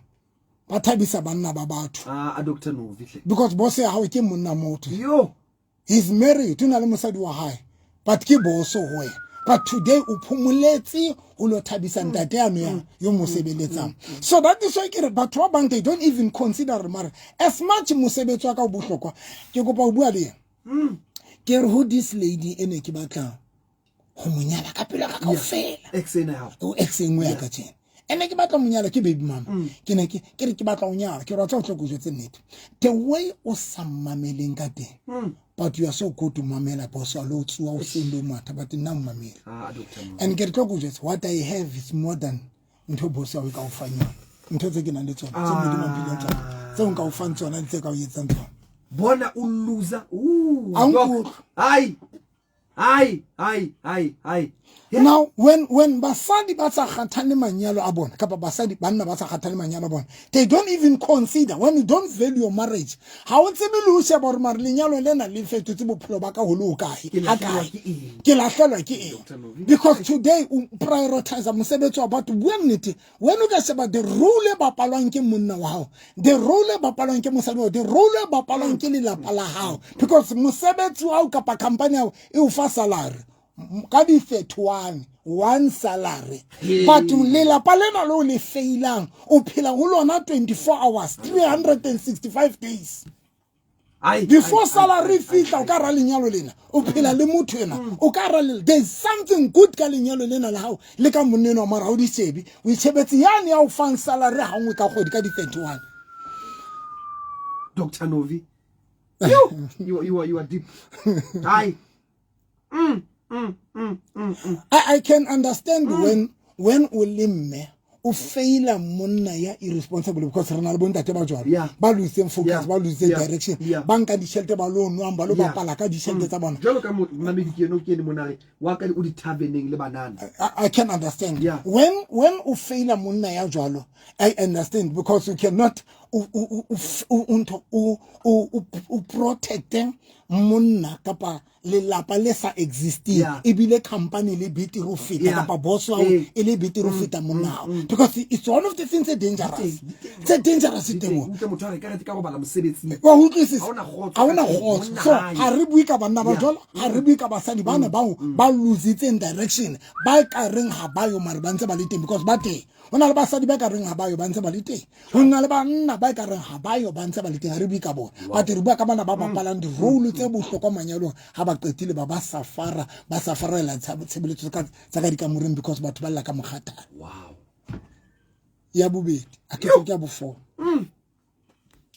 Ba thabisa banna ba batho. Ah, Doctor Novi hle. Because boss ya hao ke monna motho. Yo. He's married, o na le mosadi wa hae. But ke boso ho wena. But today o phomoletse ho lo thabisa ntate yano ya yo mo sebeletsang. So that is why ke re batho ba bang they don't even consider hore mara as much mosebetsi wa ka o bohlokwa. Ke kopa ho bua le yena. Ke re ho this lady e ne ke batla ho mo nyala ka pelo ya ka kaofela. Ex ena ya hao. O ex e nngwe ya ka tjena. Ene ke batla ho mo nyala ke baby mama. Ke ne ke re ke batla ho nyala, ke re wa tseba ho tlo ke o jwetse nnete. The way o sa mmameleng ka teng. But you are so good to mamela boss wa lo tsuwa o seng lo matha but nna o mmamele. Ah, Doctor Novi. And ke re tlo ke o jwetse what I have is more than ntho boss ya o ka o fang yona. Ntho tse ke nang le tsona, tse Modimo a mphileng tsona, tseo nka o fang tsona le tse ka o etsang tsona. Bona o loser. Ooh, A Doc. nkutlwe. Ai. Ai, ai, ai, ai. Yeah. Now when basadi ba sa kgathale manyalo a bona kapa basadi banna ba sa kgathale manyalo a bona, they don't even consider when you don't value your marriage. Ha o tsebe le ho sheba hore mare lenyalo lena le fetotse bophelo ba ka ho le ho kae, Ke ha lahlehelwa kae. ke eng? Ke lahlehelwa ke eng? Doctor Novi. Because today o prioritize mosebetsi wa batho. Bua nnete, when o ka sheba the role e bapalwang ke monna wa hao, the role e bapalwang ke mosadi wa hao, the role e bapalwang ke lelapa la hao, because mosebetsi wa hao kapa company ya hao e o fa salary ka di 31, one salary. But lelapa lena leo le failang, o phela ho lona 24 hours, 365 days. Ai, Before ai, salary ai, ai, fihla, o ka ra lenyalo lena, o phela le motho ena, o ka ra le, there's something good ka lenyalo lena la hao le ka monna enwa, mara ha o di shebe, o itshebetse yane ya o fang salary ha nngwe ka kgwedi ka di 31. Doctor Novi. You are deep. Ai. I can understand when o le mme o faila monna ya irresponsible, because re na le bontate ba jwalo. Yeah. Ba loseng focus, Yeah. ba loseng Yeah. direction. Yeah. Ba nka ditjhelete ba lo nwang, ba lo Yeah. bapala ka ditjhelete tsa bona. Jwalo ka momamedi ke eno, ke ene mona re, wa ka o di-taverneng le banana. I can understand. Yeah. When o faila monna ya jwalo, I understand, because you cannot o, o, o, o, o, ntho, o, o, o, o protect monna kapa lelapa le sa existing. Yeah. Ebile company le betere ho feta, Yeah. kapa boss wa hao Eh. e le betere ho feta monna hao. Because it's one of the things tse dangerous. Di teng, di teng. Tse dangerous Di teng teng. mo. Utlwe motho a re, karete ka robala mosebetsing. Wa utlwisisa? Ha hona kgotso Ha hona ka tlung, kgotso. monna So, hae. ha re bue ka banna ba Yeah. jwalo, ha re bue ka basadi bana bao ba lositseng direction, ba ka reng ha ba yo mare ba ntse ba le teng, because ba teng. Ho na le basadi ba ka reng ha ba yo ba ntse ba le teng. Ho na le banna ba ka reng ha ba yo ba ntse ba le teng. Ha re bue ka bona. But re bua ka bana ba bapalang di-role tse bohlokwa manyalong, ha ba qetile ba ba safara, ba safarela tshebeletso tsa ka dikamoreng, because batho ba lla ka mokgathala. Wow. Ya bobedi, a ke ke ya bo-four.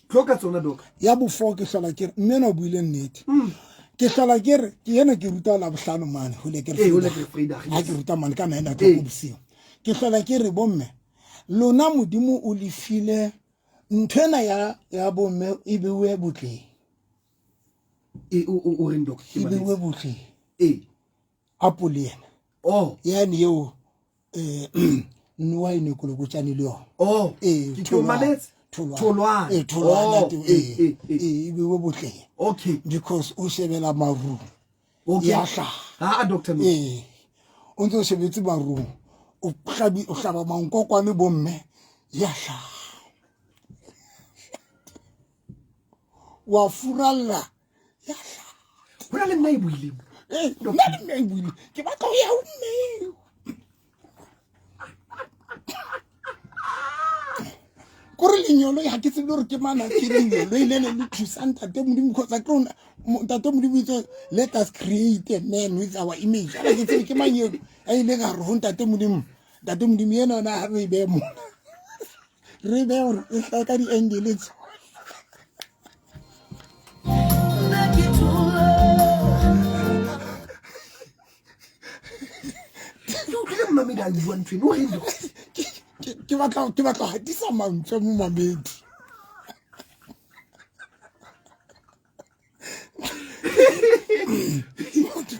Tlo ka tsona, Doc. Ya bo-four ke hlola ke re, mme ena o buile nnete. Ke hlola ke re, ke ena ke ruta Labohlano mane, ho le ke re Ee, ho le Vrydag. ke re Vrydag, Ha yes. ke ruta mane ka 9 Ee. o'clock bosiu. Ke hlola ke re, bomme, lona Modimo o le file nthwena ya bomme e beuwe botleng. E o reng doc? E beiwe botleng. Ee. Apole yena. Oh. Yane eo eh noa e ne kolokotšane le yona. Oh. Ee, Ke mametse. Tholwana. Tholwana. Ee, tholwana Oh, teng, ee, ee. ee, ee. Ee, e beiwe botleng. Okay. Because o shebela marung. Okay. Ya hlaha. Ha doctor no. Ee. O ntse o shebetse marung. O hlabi o hlaba mankokwane bomme. Ya hlaha. Wa furalla. Ya hlaha. Ho na le nna e buileng. Ee, nna le mme e buile. Ke batla ho ya ho mme eo. Kore lenyolo ha ke tsebe hore ke mana ke lenyolo e le le le thusa ntate Modimo because akere ona ntate Modimo itse let us create a man with our image. Ha ke tsebe ke mang eo a ileng a re ho ntate Modimo, ntate Modimo ena ona ha re e behe mona. Re behe hore e hlahe ka di-angle tse. Ke utlwile mmamedi a bua ntho eno, o reng doc? Ke batla ho hatisa mantswe momamedi.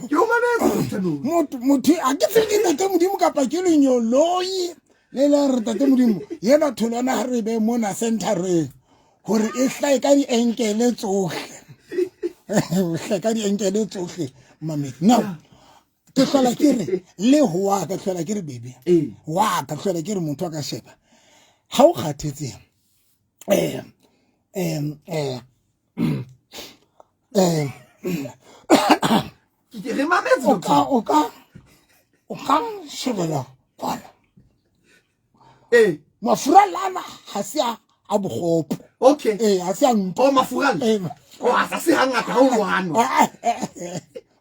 Ke o mametse doctor no. Motho a ke tsebe ke ntate Modimo kapa ke lenyoloi le le re ntate Modimo yena tholwana ha re be mona centereng hore e hlahe ka di-ankle tsohle. E hlahe ka di-ankle tsohle mamedi. Now ke hlola ke re le ho wa ka hlola ke re baby. Wa ka hlola ke re motho a ka sheba. Ha o kgathetse Ke re mametse o ka o ka o ka shebela kwana. Ee. Mafura lana ha se a bokgopo. Okay. Ee, ha se a ntwa. Oh, mafura. Ee. Oh, ha se hangata ha o lwanwa.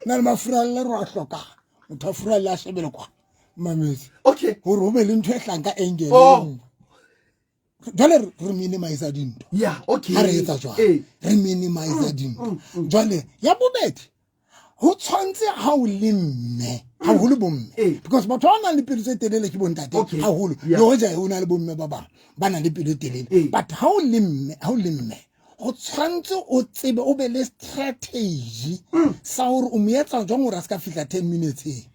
Nna le mafura le re a hloka. Motho a fura le a shebele kwa. Mametse. Okay. Hore ho be le ntho e hlang ka angle. Oh. Jwale re minimize dintho. Yeah, okay. Ha re etsa jwalo. Ee. Re minimize dintho. Jwale ya bobedi ho tshwantse ha o le mme, haholo bomme. Because batho ba nang le pelo tse telele ke bontate haholo. Le hoja ho na le bomme ba bang ba nang le pelo e telele. But ha o le mme, ha o le mme, ho tshwantse o tsebe o be le strategy sa hore o mo etsa jwang hore a se ka fihla 10 minutes e.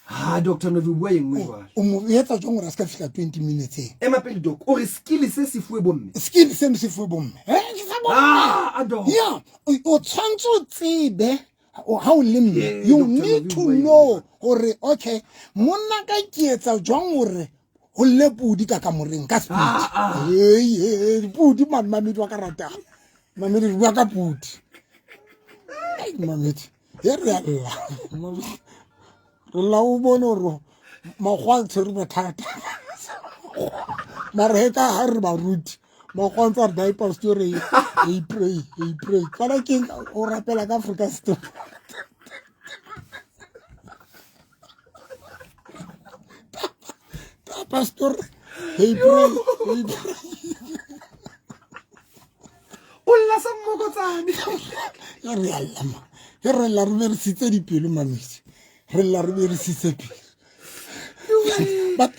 Ha Dr. Novi o bua e nngwe jwale. O mo etsa jwang hore a se ka fihla 20 minutes e. Ema pele doc, o re skill se se fuwe bomme. Skill se se fuwe bomme. Ke sa bomme. Ah, doc. Yeah, o tshwantse o tsebe ha o le mme, you Dr. need Novi to o bua e nngwe. know hore okay, monna ka ke etsa jwang hore ho lle pudi ka kamoreng ka speed. Hey, pudi man mamedi wa ka ratang. Mamedi re bua ka pudi. Ai mamedi, e re a lla. Re lla o bone hore makgowa a tshwere bothata. Mara he ka ha re baruti, makgowa a ntse a re dai pastor e pray, e pray. Kana ke o rapela ka Afrika Story. Pastor, hey pray, hey pray. O lla sa mmokotsane. Ya re a lla ma. He re lla re beresitse dipelo mamedi. Re lla re beresitse pelo. But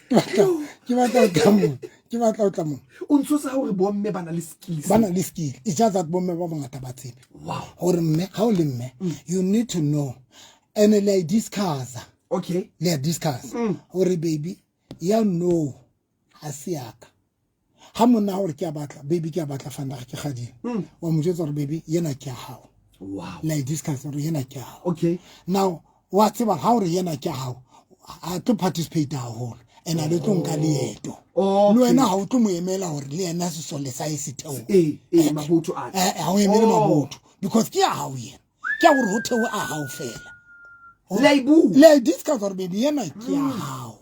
ke batla ho tla moo. Ke batla ho tla moo. O ntshosa hore bomme ba na le skills. Ba na le skill. It's just that bomme ba bangata ba tsebe. Wow. Hore mme, ha o le mme, you need to know. And le a discuss. Okay. Le a discuss. Hore baby, ya no ha se ya ka. Ha monna hore ke a batla, baby ke a batla fanda ke kgadile. Wa mo jwetsa hore baby yena ke ya hao. Wow. Le a discuss hore yena ke ya hao. Okay. Now wa tseba ha hore yena ke ya hao, a tlo participate haholo. And a le tlo nka leeto. Okay. Le wena ha o tlo mo emela hore le yena sesole sa e se theohe. Ee, mabotho a. Ha o emele mabotho because ke ya hao yena. Ke ya hore ho theohe a hao fela. Le a e bua. Le a discuss hore baby yena ke ya hao.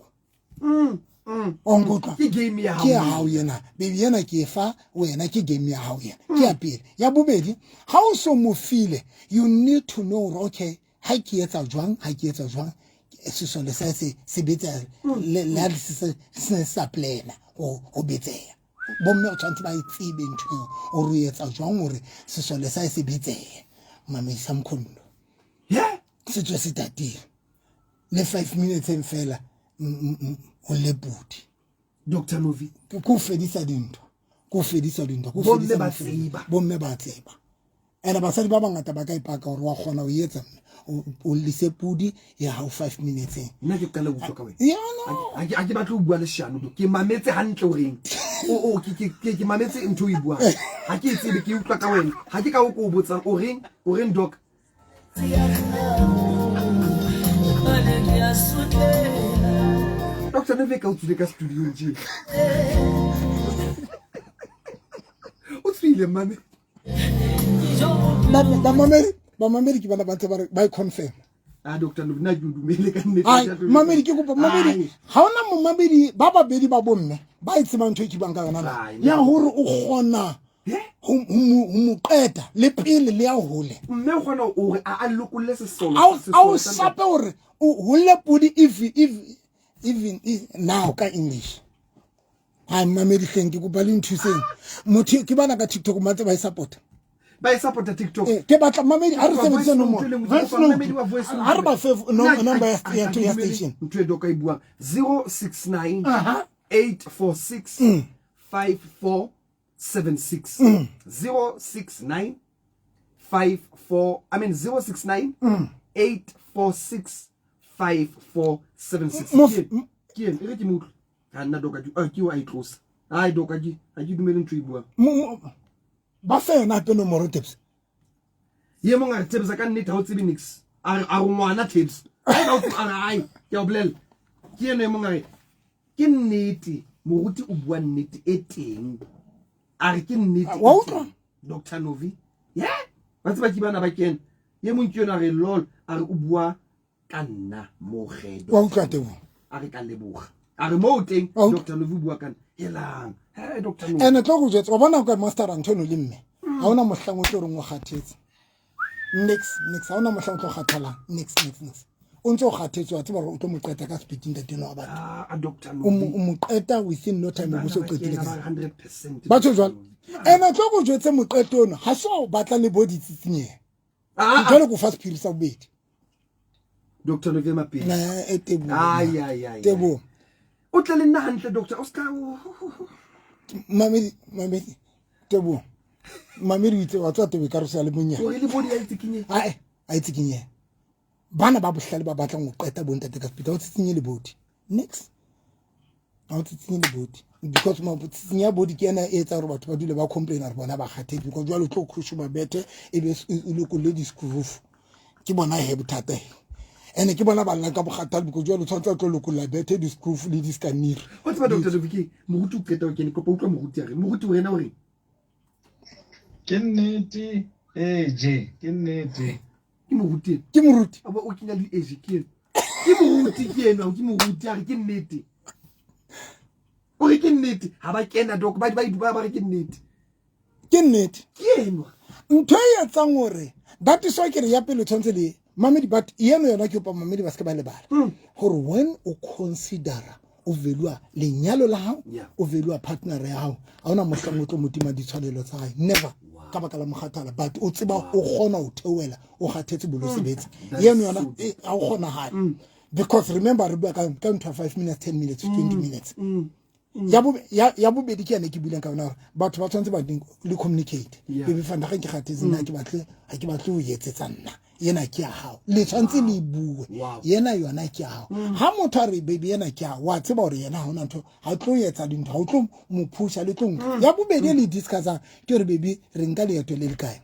O nkutlwa? Ke game ya hao. Ke ya hao yena. Baby yena ke e fa wena, ke game ya hao yena. Ke ya pele. Ya bobedi, ha o so mo file, you need to know hore okay, ha ke etsa jwang, ha ke etsa jwang, sesole sa se se betsa le le se se sa plana ho betseha. Bomme o tshwantse ba e tsebe ntho eo, o re etsa jwang hore sesole sa se betsehe. Mamedi sa mkhondo. Yeah. Se tswe se tatile. Le 5 minutes en fela o le pudi. Dr. Novi. Ke ko fedisa dintho. Ko fedisa dintho. Ko Bomme fedisa ba dintho. tseba. Bomme ba tseba. And basadi ba bangata ba ka ipaka gore wa kgona go etsa o lise pudi ya hao 5 minutes. Nna ke qala utlwa ka wena. Ha ke batle ho bua leshano, ke mametse hantle o reng. O ke mametse ntho o e buang. Ha ke e tsebe, ke utlwa ka wena. Ha ke ka o ko o botsang o reng, o reng doc? Doctor Neve ka o tswile ka studio tje. O tswile mame. Bamamedi ke bana ba ntse ba re ba e confirm. Ah doctor nna ke dumele ka nnete. Mamedi ke kopa mamedi ha ona momamedi ba babedi ba bomme ba e tsebang ntho e ke bang ka yona ya hore o kgona ho mo qeta le pele le ya hole. Mme o kgona hore a lokolle sesolo. A o sape hore o hole podi if even now ka English. Ai mamedi hleng ke kopa le nthuseng. Motho ke bana ka TikTok ba ntse ba e support. Ba e supporta TikTok. Eh, ke batla mamedi a re sebedise nomoro. A re ba fe number ya ya station. Ntho e doka e buang 069 846 5476 069 54 I mean 069 846 5476. Ke eng e re ke mo utlwe. Ga nna doka ke o a itlosa. Ai doka ke ga ke dumele ntho e buang. Ba fe yona hape nomoro Tebs. Ye mong a re Tebs ka nnete ha o tsebe nix. A re a re ngwana Tebs. Ai ba o tsebe a re ai ke a o bolella. Ke eno e mong a re ke nnete moruti o bua nnete e teng. A re ke nnete. Wa utlwa? Dr. Novi. Yeah. Ba tseba ke bana ba kena. Ye mong ke yona a re lol a re o bua ka nna mogedo. Wa utlwa Tebo? A re ka leboga. A re mo teng Dr. Novi bua ka nna. Helang. He Dr. Novi. Ene tlo go jwetsa wa bona ka master ntho eno le mme. Ha ona mohlang o tlo reng o kgathetse. Nix nix ha ona mohlang o tlo kgathalang. Nix nix nix. O ntse o kgathetse wa tseba hore o tlo mo qeta ka speed ntate no wa batho. Ah Dr. O mo qeta within no time o bo so qetile ka. 100%. Batho jwalo. Ene tlo go jwetse moqeto ono ha so batla le bo ditsitsinyeng. Jwale ko fa sephiri sa bobedi. Dr. Novi Mapele. Na e Tebo. Ai ai ai. Tebo. O tle le nna hantle doctor o ska Mamedi mamedi Tebo. Mamedi o itse wa tswa Tebo ka re sa le monyane. O le body ya itse Ai a itse kenye. Bana ba bohlale ba batlang ho qeta bontate ka speed ha o tsitsinye le body. Next. Ha o tsitsinye le body. Because tsitsinya body ke ena e etsa hore batho ba dule ba complain hore bona ba kgathetse because jwale o tlo khushuba bethe e be o lokolle di-screw ke bona he bothata he ene ke bona ba llang ka bokgathalo because jwale o tshwanetse o tlo lokolla bethe di-screw le di-scanner. O tseba Dr. Novi ke moruti o qeta o kene kopa utlwa moruti a re moruti wena o reng? Ke nnete eje ke nnete. Ke moruti. Ke moruti. A o kenya le eje ke ena. Ke moruti ke ena ke moruti a re ke nnete. O re ke nnete ha ba kena doc ba ba ba re ke nnete. Ke nnete. Ke enwa. Ntho e etsang hore that is why ke re ya pele tshwanetse le mamedi but eno yona ke kopa mamedi ba se ke ba lebala gore when o considera o valua lenyalo la hao o valua partner ya hao ha ona mohlang o tlo mo tima ditshwanelo tsa hae never ka baka la mokgathala but o tseba o kgona ho theohela o kgathetse bolo sebetsa eno yona ha o kgonahale because remember re bua ka ntho ya 5 minutes 10 minutes 20 minutes ya bobedi ke yane ke buileng ka yona gore batho ba tshwanetse ba le communicate baby fanda ga ke kgathetse nna ke batle ga ke batle ho etsetsa nna yena ke ya gago le tshwanetse le bue yena yona ke ya gago ga motho a re baby yena ke ya wa tseba gore yena ga ona ntho ga tlo etsa dintho ga o tlo mo phusha le tlo nka ya bobedi e le discussang ke gore baby re nka leeto le le kae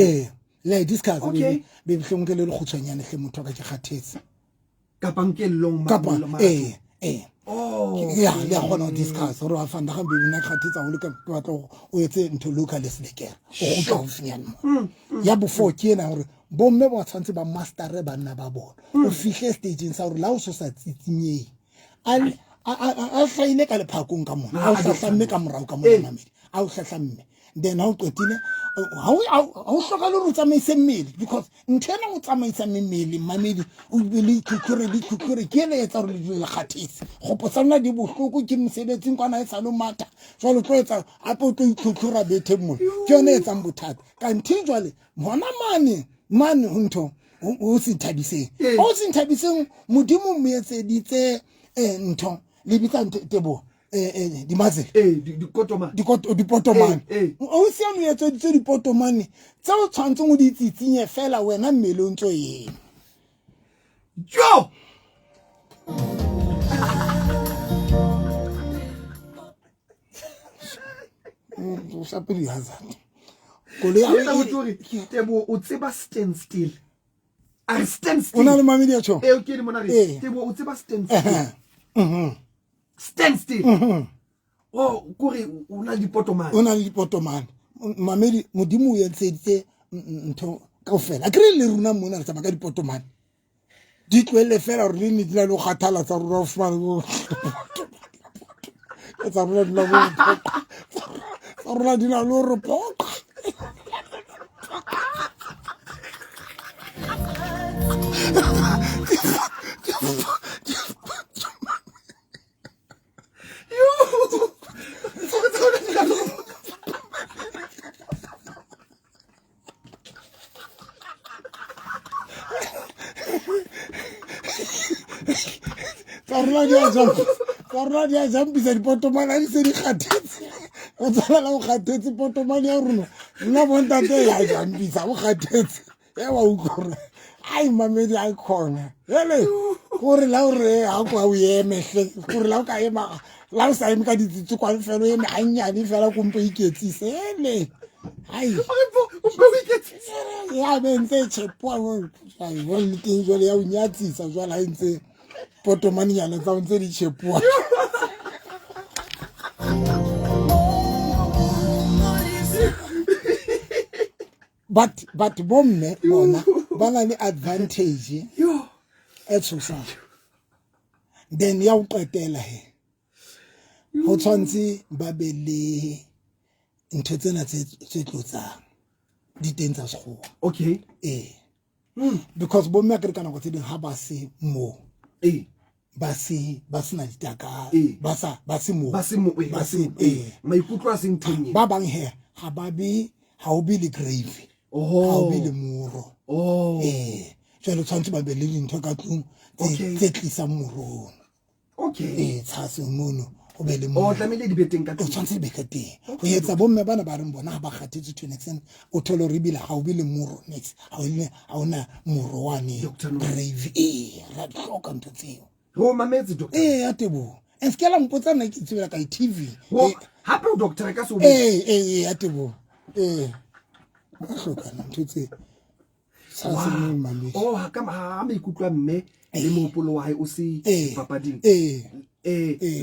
ee le discuss baby baby hle nke le le kgutshwanyane hle motho wa ka ke kgathetse kapa nke long kapa ee ee ya le a kgona go discuss gore wa fanda ga baby nna kgathetsa go le ka ke batla gore o etse ntho local e selekere o gutla gaufinyane mo ya before ke ena gore bomme ba tshwanetse ba mastere banna ba bona o fihle stageng sa gore la o so sa tsitsinyeng a hlaile ka lephakong ka mona a o hlahlamme ka morao ka mona mamedi a o hlahlamme then ha o qetile ha o hlokale gore o tsamaise mmele because ntho ena o tsamaisa mmele mamedi o be le itlhotlhore le itlhotlhore ke ene etsa gore le dule le kgathetse gopo sa lona di bohloko ke mosebetsing kwana e sa lo matha jwale o tlo etsa gape o tlo itlhotlhora betheng mona ke yone e etsang bothata kanthe jwale gona mane mane ho ntho o se nthabiseng o se nthabiseng modimo mo etseditse ntho le bitsa tebo. Dimatsele ee dikotomane dipotomane o siame o etseditswe dipotomane tse o tshwanetseng o di tsitsinye fela wena mmele o ntse o eme. Jo, o shape di-hazard koloi ya Tebo o tseba stand still, a re stand still. O na le mamedi ya tjho. Ee, ke mona re Tebo o tseba stand still, stand still. O kore o na le dipotomane. O na le dipotomane, mamedi. Modimo o etseditse ntho kaofela. A kry le rona mona re tsamaya ka dipotomane, di tlohelle fela gore le ne di na le go kgathala tsa rona, o fumane tsa rona di na tsa rona di na le gore poqa. Tsa rona di a jump, tsa rona di a jumpisa dipotomane a di se di kgathetse. O tswalela o kgathetse potomane ya rona, nna bontate ya jumpisa o kgathetse e wa utlwa gore ai mamedi a khona ele gore la o re ga kwa o eme hle, gore la o ka ema, la o sa eme ka ditsitsikwane fela, o eme gannyane fela kompo iketsise ele ai ya be ntse e chepoa jale teng jale ya o nyatsisa jale ha e ntse potomanenyana tsa o ntse di chepoa. But bomme bona ba na le advantage e tshosang. Then ya o qetela he, ho tshwanetse ba be le ntho tsena tse tlotsang di teng tsa sekgowa. Ee, because bomme a kere ka nako tse ding ha ba se mo ba se ba sena ditaka, ba sa ba se mo ba se mo ba se ee maikutlo a seng thonye. Ba bang he ga ba be, ga o be le gravy, ga o be le moro. Ee, jwale tshwanetse ba be le dintho ka tlung tse tlisang morong. Ee, tshase mono o be le o tlamehile di be teng ka o tshwanetse di be ka teng go etsa bomme bana ba reng bona ga ba kgathetse to an extent o thole gore ebile ga o be le moro nix, ga ona moro wane gravy. Ee, ra di hloka ntho tseo. Re o mametse, doctor. Ee, ya teboho and se ke la mpotsa nna ke itsebela ka TV. Hape o doctor ka se ee ee, ya teboho. Ee, ba hlokana ntho tse. Oh, ha ka ha maikutlo a mme le mohopolo wa hae o se papading, ee,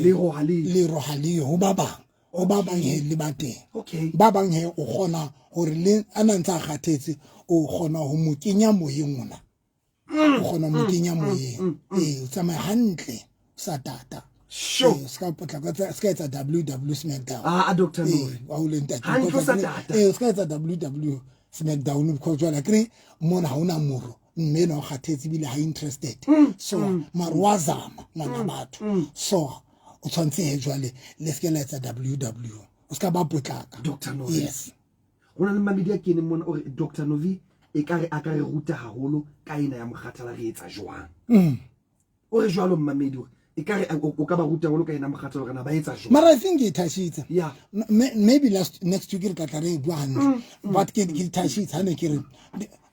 le roha le le roha le ho ba bang, ho ba bang he le ba teng. Ba bang he o kgona hore le a na ntse a kgathetse, o kgona ho mo kenya moyeng ona, o kgona mo kenya moyeng. Ee, o tsamaya hantle sa tata. Sure. Se ka potlaka, se ka etsa WW Smackdown. Ah, doctor. Ee, wa o le ntate. Hantle sa tata. Ee, se ka etsa WW Smackdown because jwale kre mona ha ona moro, mme ena o kgathetse ebile ha interested, so mare wa zama ngwana batho, so o tshwanetse he jwale le se ke la etsa WW, o se ka ba potlaka. Dr. Novi. Yes. Go na le mamedi a keneng mona o re Dr. Novi e ka re a ka re ruta haholo ka ena ya mokgathala, re etsa jwang? O re jwalo mmamedi hore e ka re o ka ba ruta haholo ka ena mokgathala hore na ba etsa jwang. Mara I think ke thashitse. Maybe last next week re tla tla re bua hantle, but ke thashitse ha ne ke re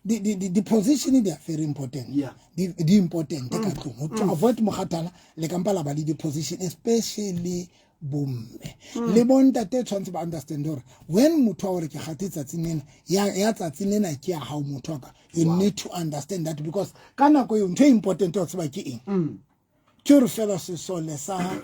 di position they are very important. Di important ka tlung to avoid mokgathala le kampa la ba le di position, especially bomme le bontate tshwanetse ba understand gore when motho wa gore ke gate tsatsing lena ya tsatsing lena ke ya gago motho wa ka, you need to understand that because ka nako eo ntho e important ya tseba ke eng, ke gore fela sesole sa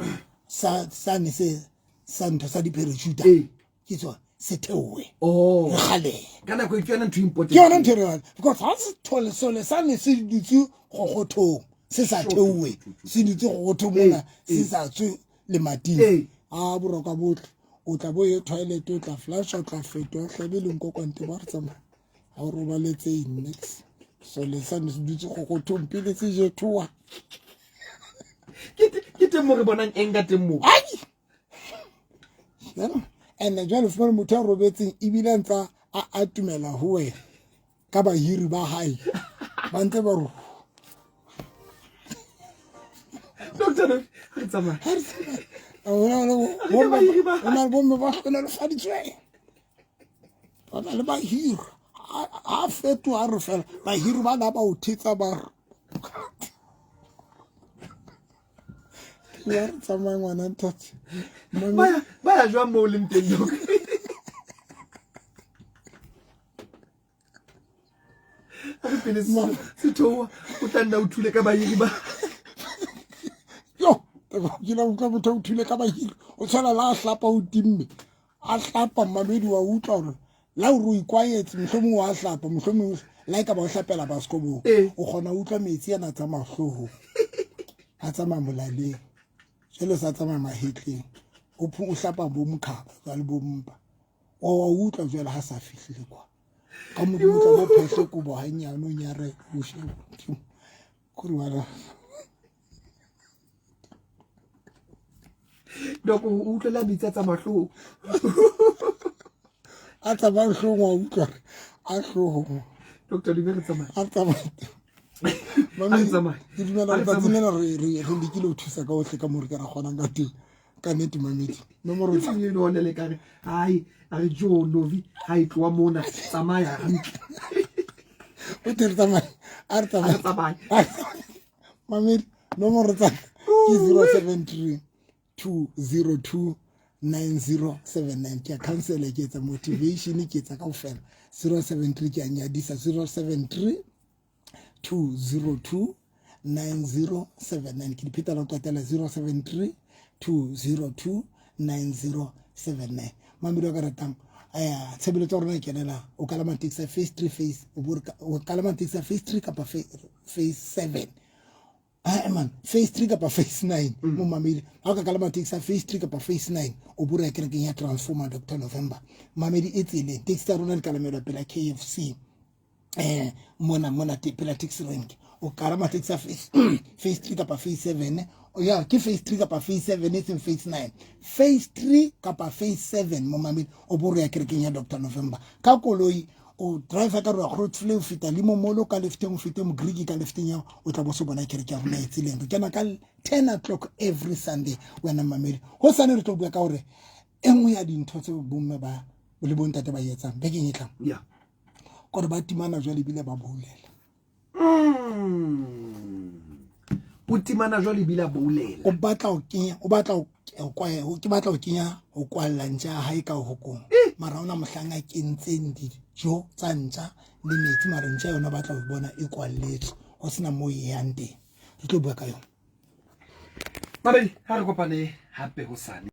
sa sa ne se sa ntho sa di-parachute ke tsone se theohe re galehe. Ka nako e ke yona ntho e important. Ke yona ntho e re, because ha se thole sole sa ne se dutse gogothong se sa theohe, se dutse gogothong mona se sa tswe lemating a boroka botlhe, o tla bo ye toilet, o tla flasha, o tla fetoa hlabe le nkokwante ba re tsamaya ga o robaletse nix sole sa ne se dutse gogothong pele se jethoa. Ke teng mo re bonang eng ka teng mo. Ai, and jwale fumane motho a robetseng ebile a ntsa a atumela ho wena ka bahiri ba hae ba ntse ba re Dr. Doctor Novi, re tsamaye. Ha re tsamaye. O na le o na le bomme ba hlohonolofaditsweng. Ba na le bahiri. Ha fetoha re fela bahiri ba na ba o thetsa ba re. Ya re tsamaye ngwana ntate. Ba ya jwang moo o leng teng Doc? A re pele se theoha o tla nna o thule ka bahiri ba. Yo, ke la utlwa motho o thule ka bahiri. O tshwana la a hlapa o timme. A hlapa mmamedi wa utlwa hore la hore o ikwaetse mohlomong wa hlapa mohlomong la e ka ba o hlapela baskobong. O kgona ho utlwa metsi ana tsamaya hloohong. A tsamaya molaleng. Jwale sa tsamaya mahetleng. O hlapa bo mokhaba jwale bo mpa. Wa utlwa jwale ha sa fihlile kwa. Ka modimo tla bo phehle kobo hanyane o nyare o shebe. Kore wa Dok o utlwela metsi a tsamaya hloohong. A tsamaya hloohong wa utlwa a hloohong. Doctor Dube re tsamaya. A tsamaya. Mami, ke dumela letsatsi lena re lekile ho thusa ka ohle ka moo re ka ra kgonang ka teng. Ka nnete mamedi. Nomoro tsa eno one le kare ai a re jo Novi ha e tloa mona tsamaya hantle. O tere tsamaya. A re tsamaya. Tsamaya. Mamedi nomoro tsa ke 073 202 9079 ke a counsela ke etsa motivation ke etsa kaofela 073 ke a nyadisa 073 202 9079 ke dipheta la ho qetela 073 202 9079 mamedi wa ka ratang eh tshebeletso ya rona e kenela o kalama taxi ya phase 3 phase o kalama taxi ya phase 3 kapa phase 7 ah man phase 3 kapa phase 9 mo mamedi ha o ka kalama taxi ya phase 3 kapa phase 9 o bora kerekeng ya Transformer Dr November mamedi e tseleng taxi tsa rona di kalamelwa pela KFC mona mona pela taxi rank o kalama taxi ya phase phase 3 kapa phase 7 ya ke phase 3 kapa phase 7 e seng phase 9 phase 3 kapa phase 7 mo mamedi o bora ya kerekeng ya Dr November ka koloi o driver ka roa Grootvlei o feta limo molo ka lefteng o fete Mogriki ka lefteng ya o tla bo se bona kereke ya rona e tseleng re kena ka 10 o'clock every Sunday wena mamedi ho sane re tlo bua ka hore e nngwe ya dintho tse bomme ba le bontate ba etsang bekeng e tlang yeah kore ba timana jwale ebile ba boulela o timana jwale ebile a boulela o batla ho kenya o batla ho ke batla ho kenya ho kwalla ntja ya hae ka hokong mara ona mohlang a kentseng dijo tsa ntja le metsi mara ntja yona batla ho bona e kwalletswe ho sena moo e yang teng re tlo bua ka yona Mabedi ha re kopane hape hosane.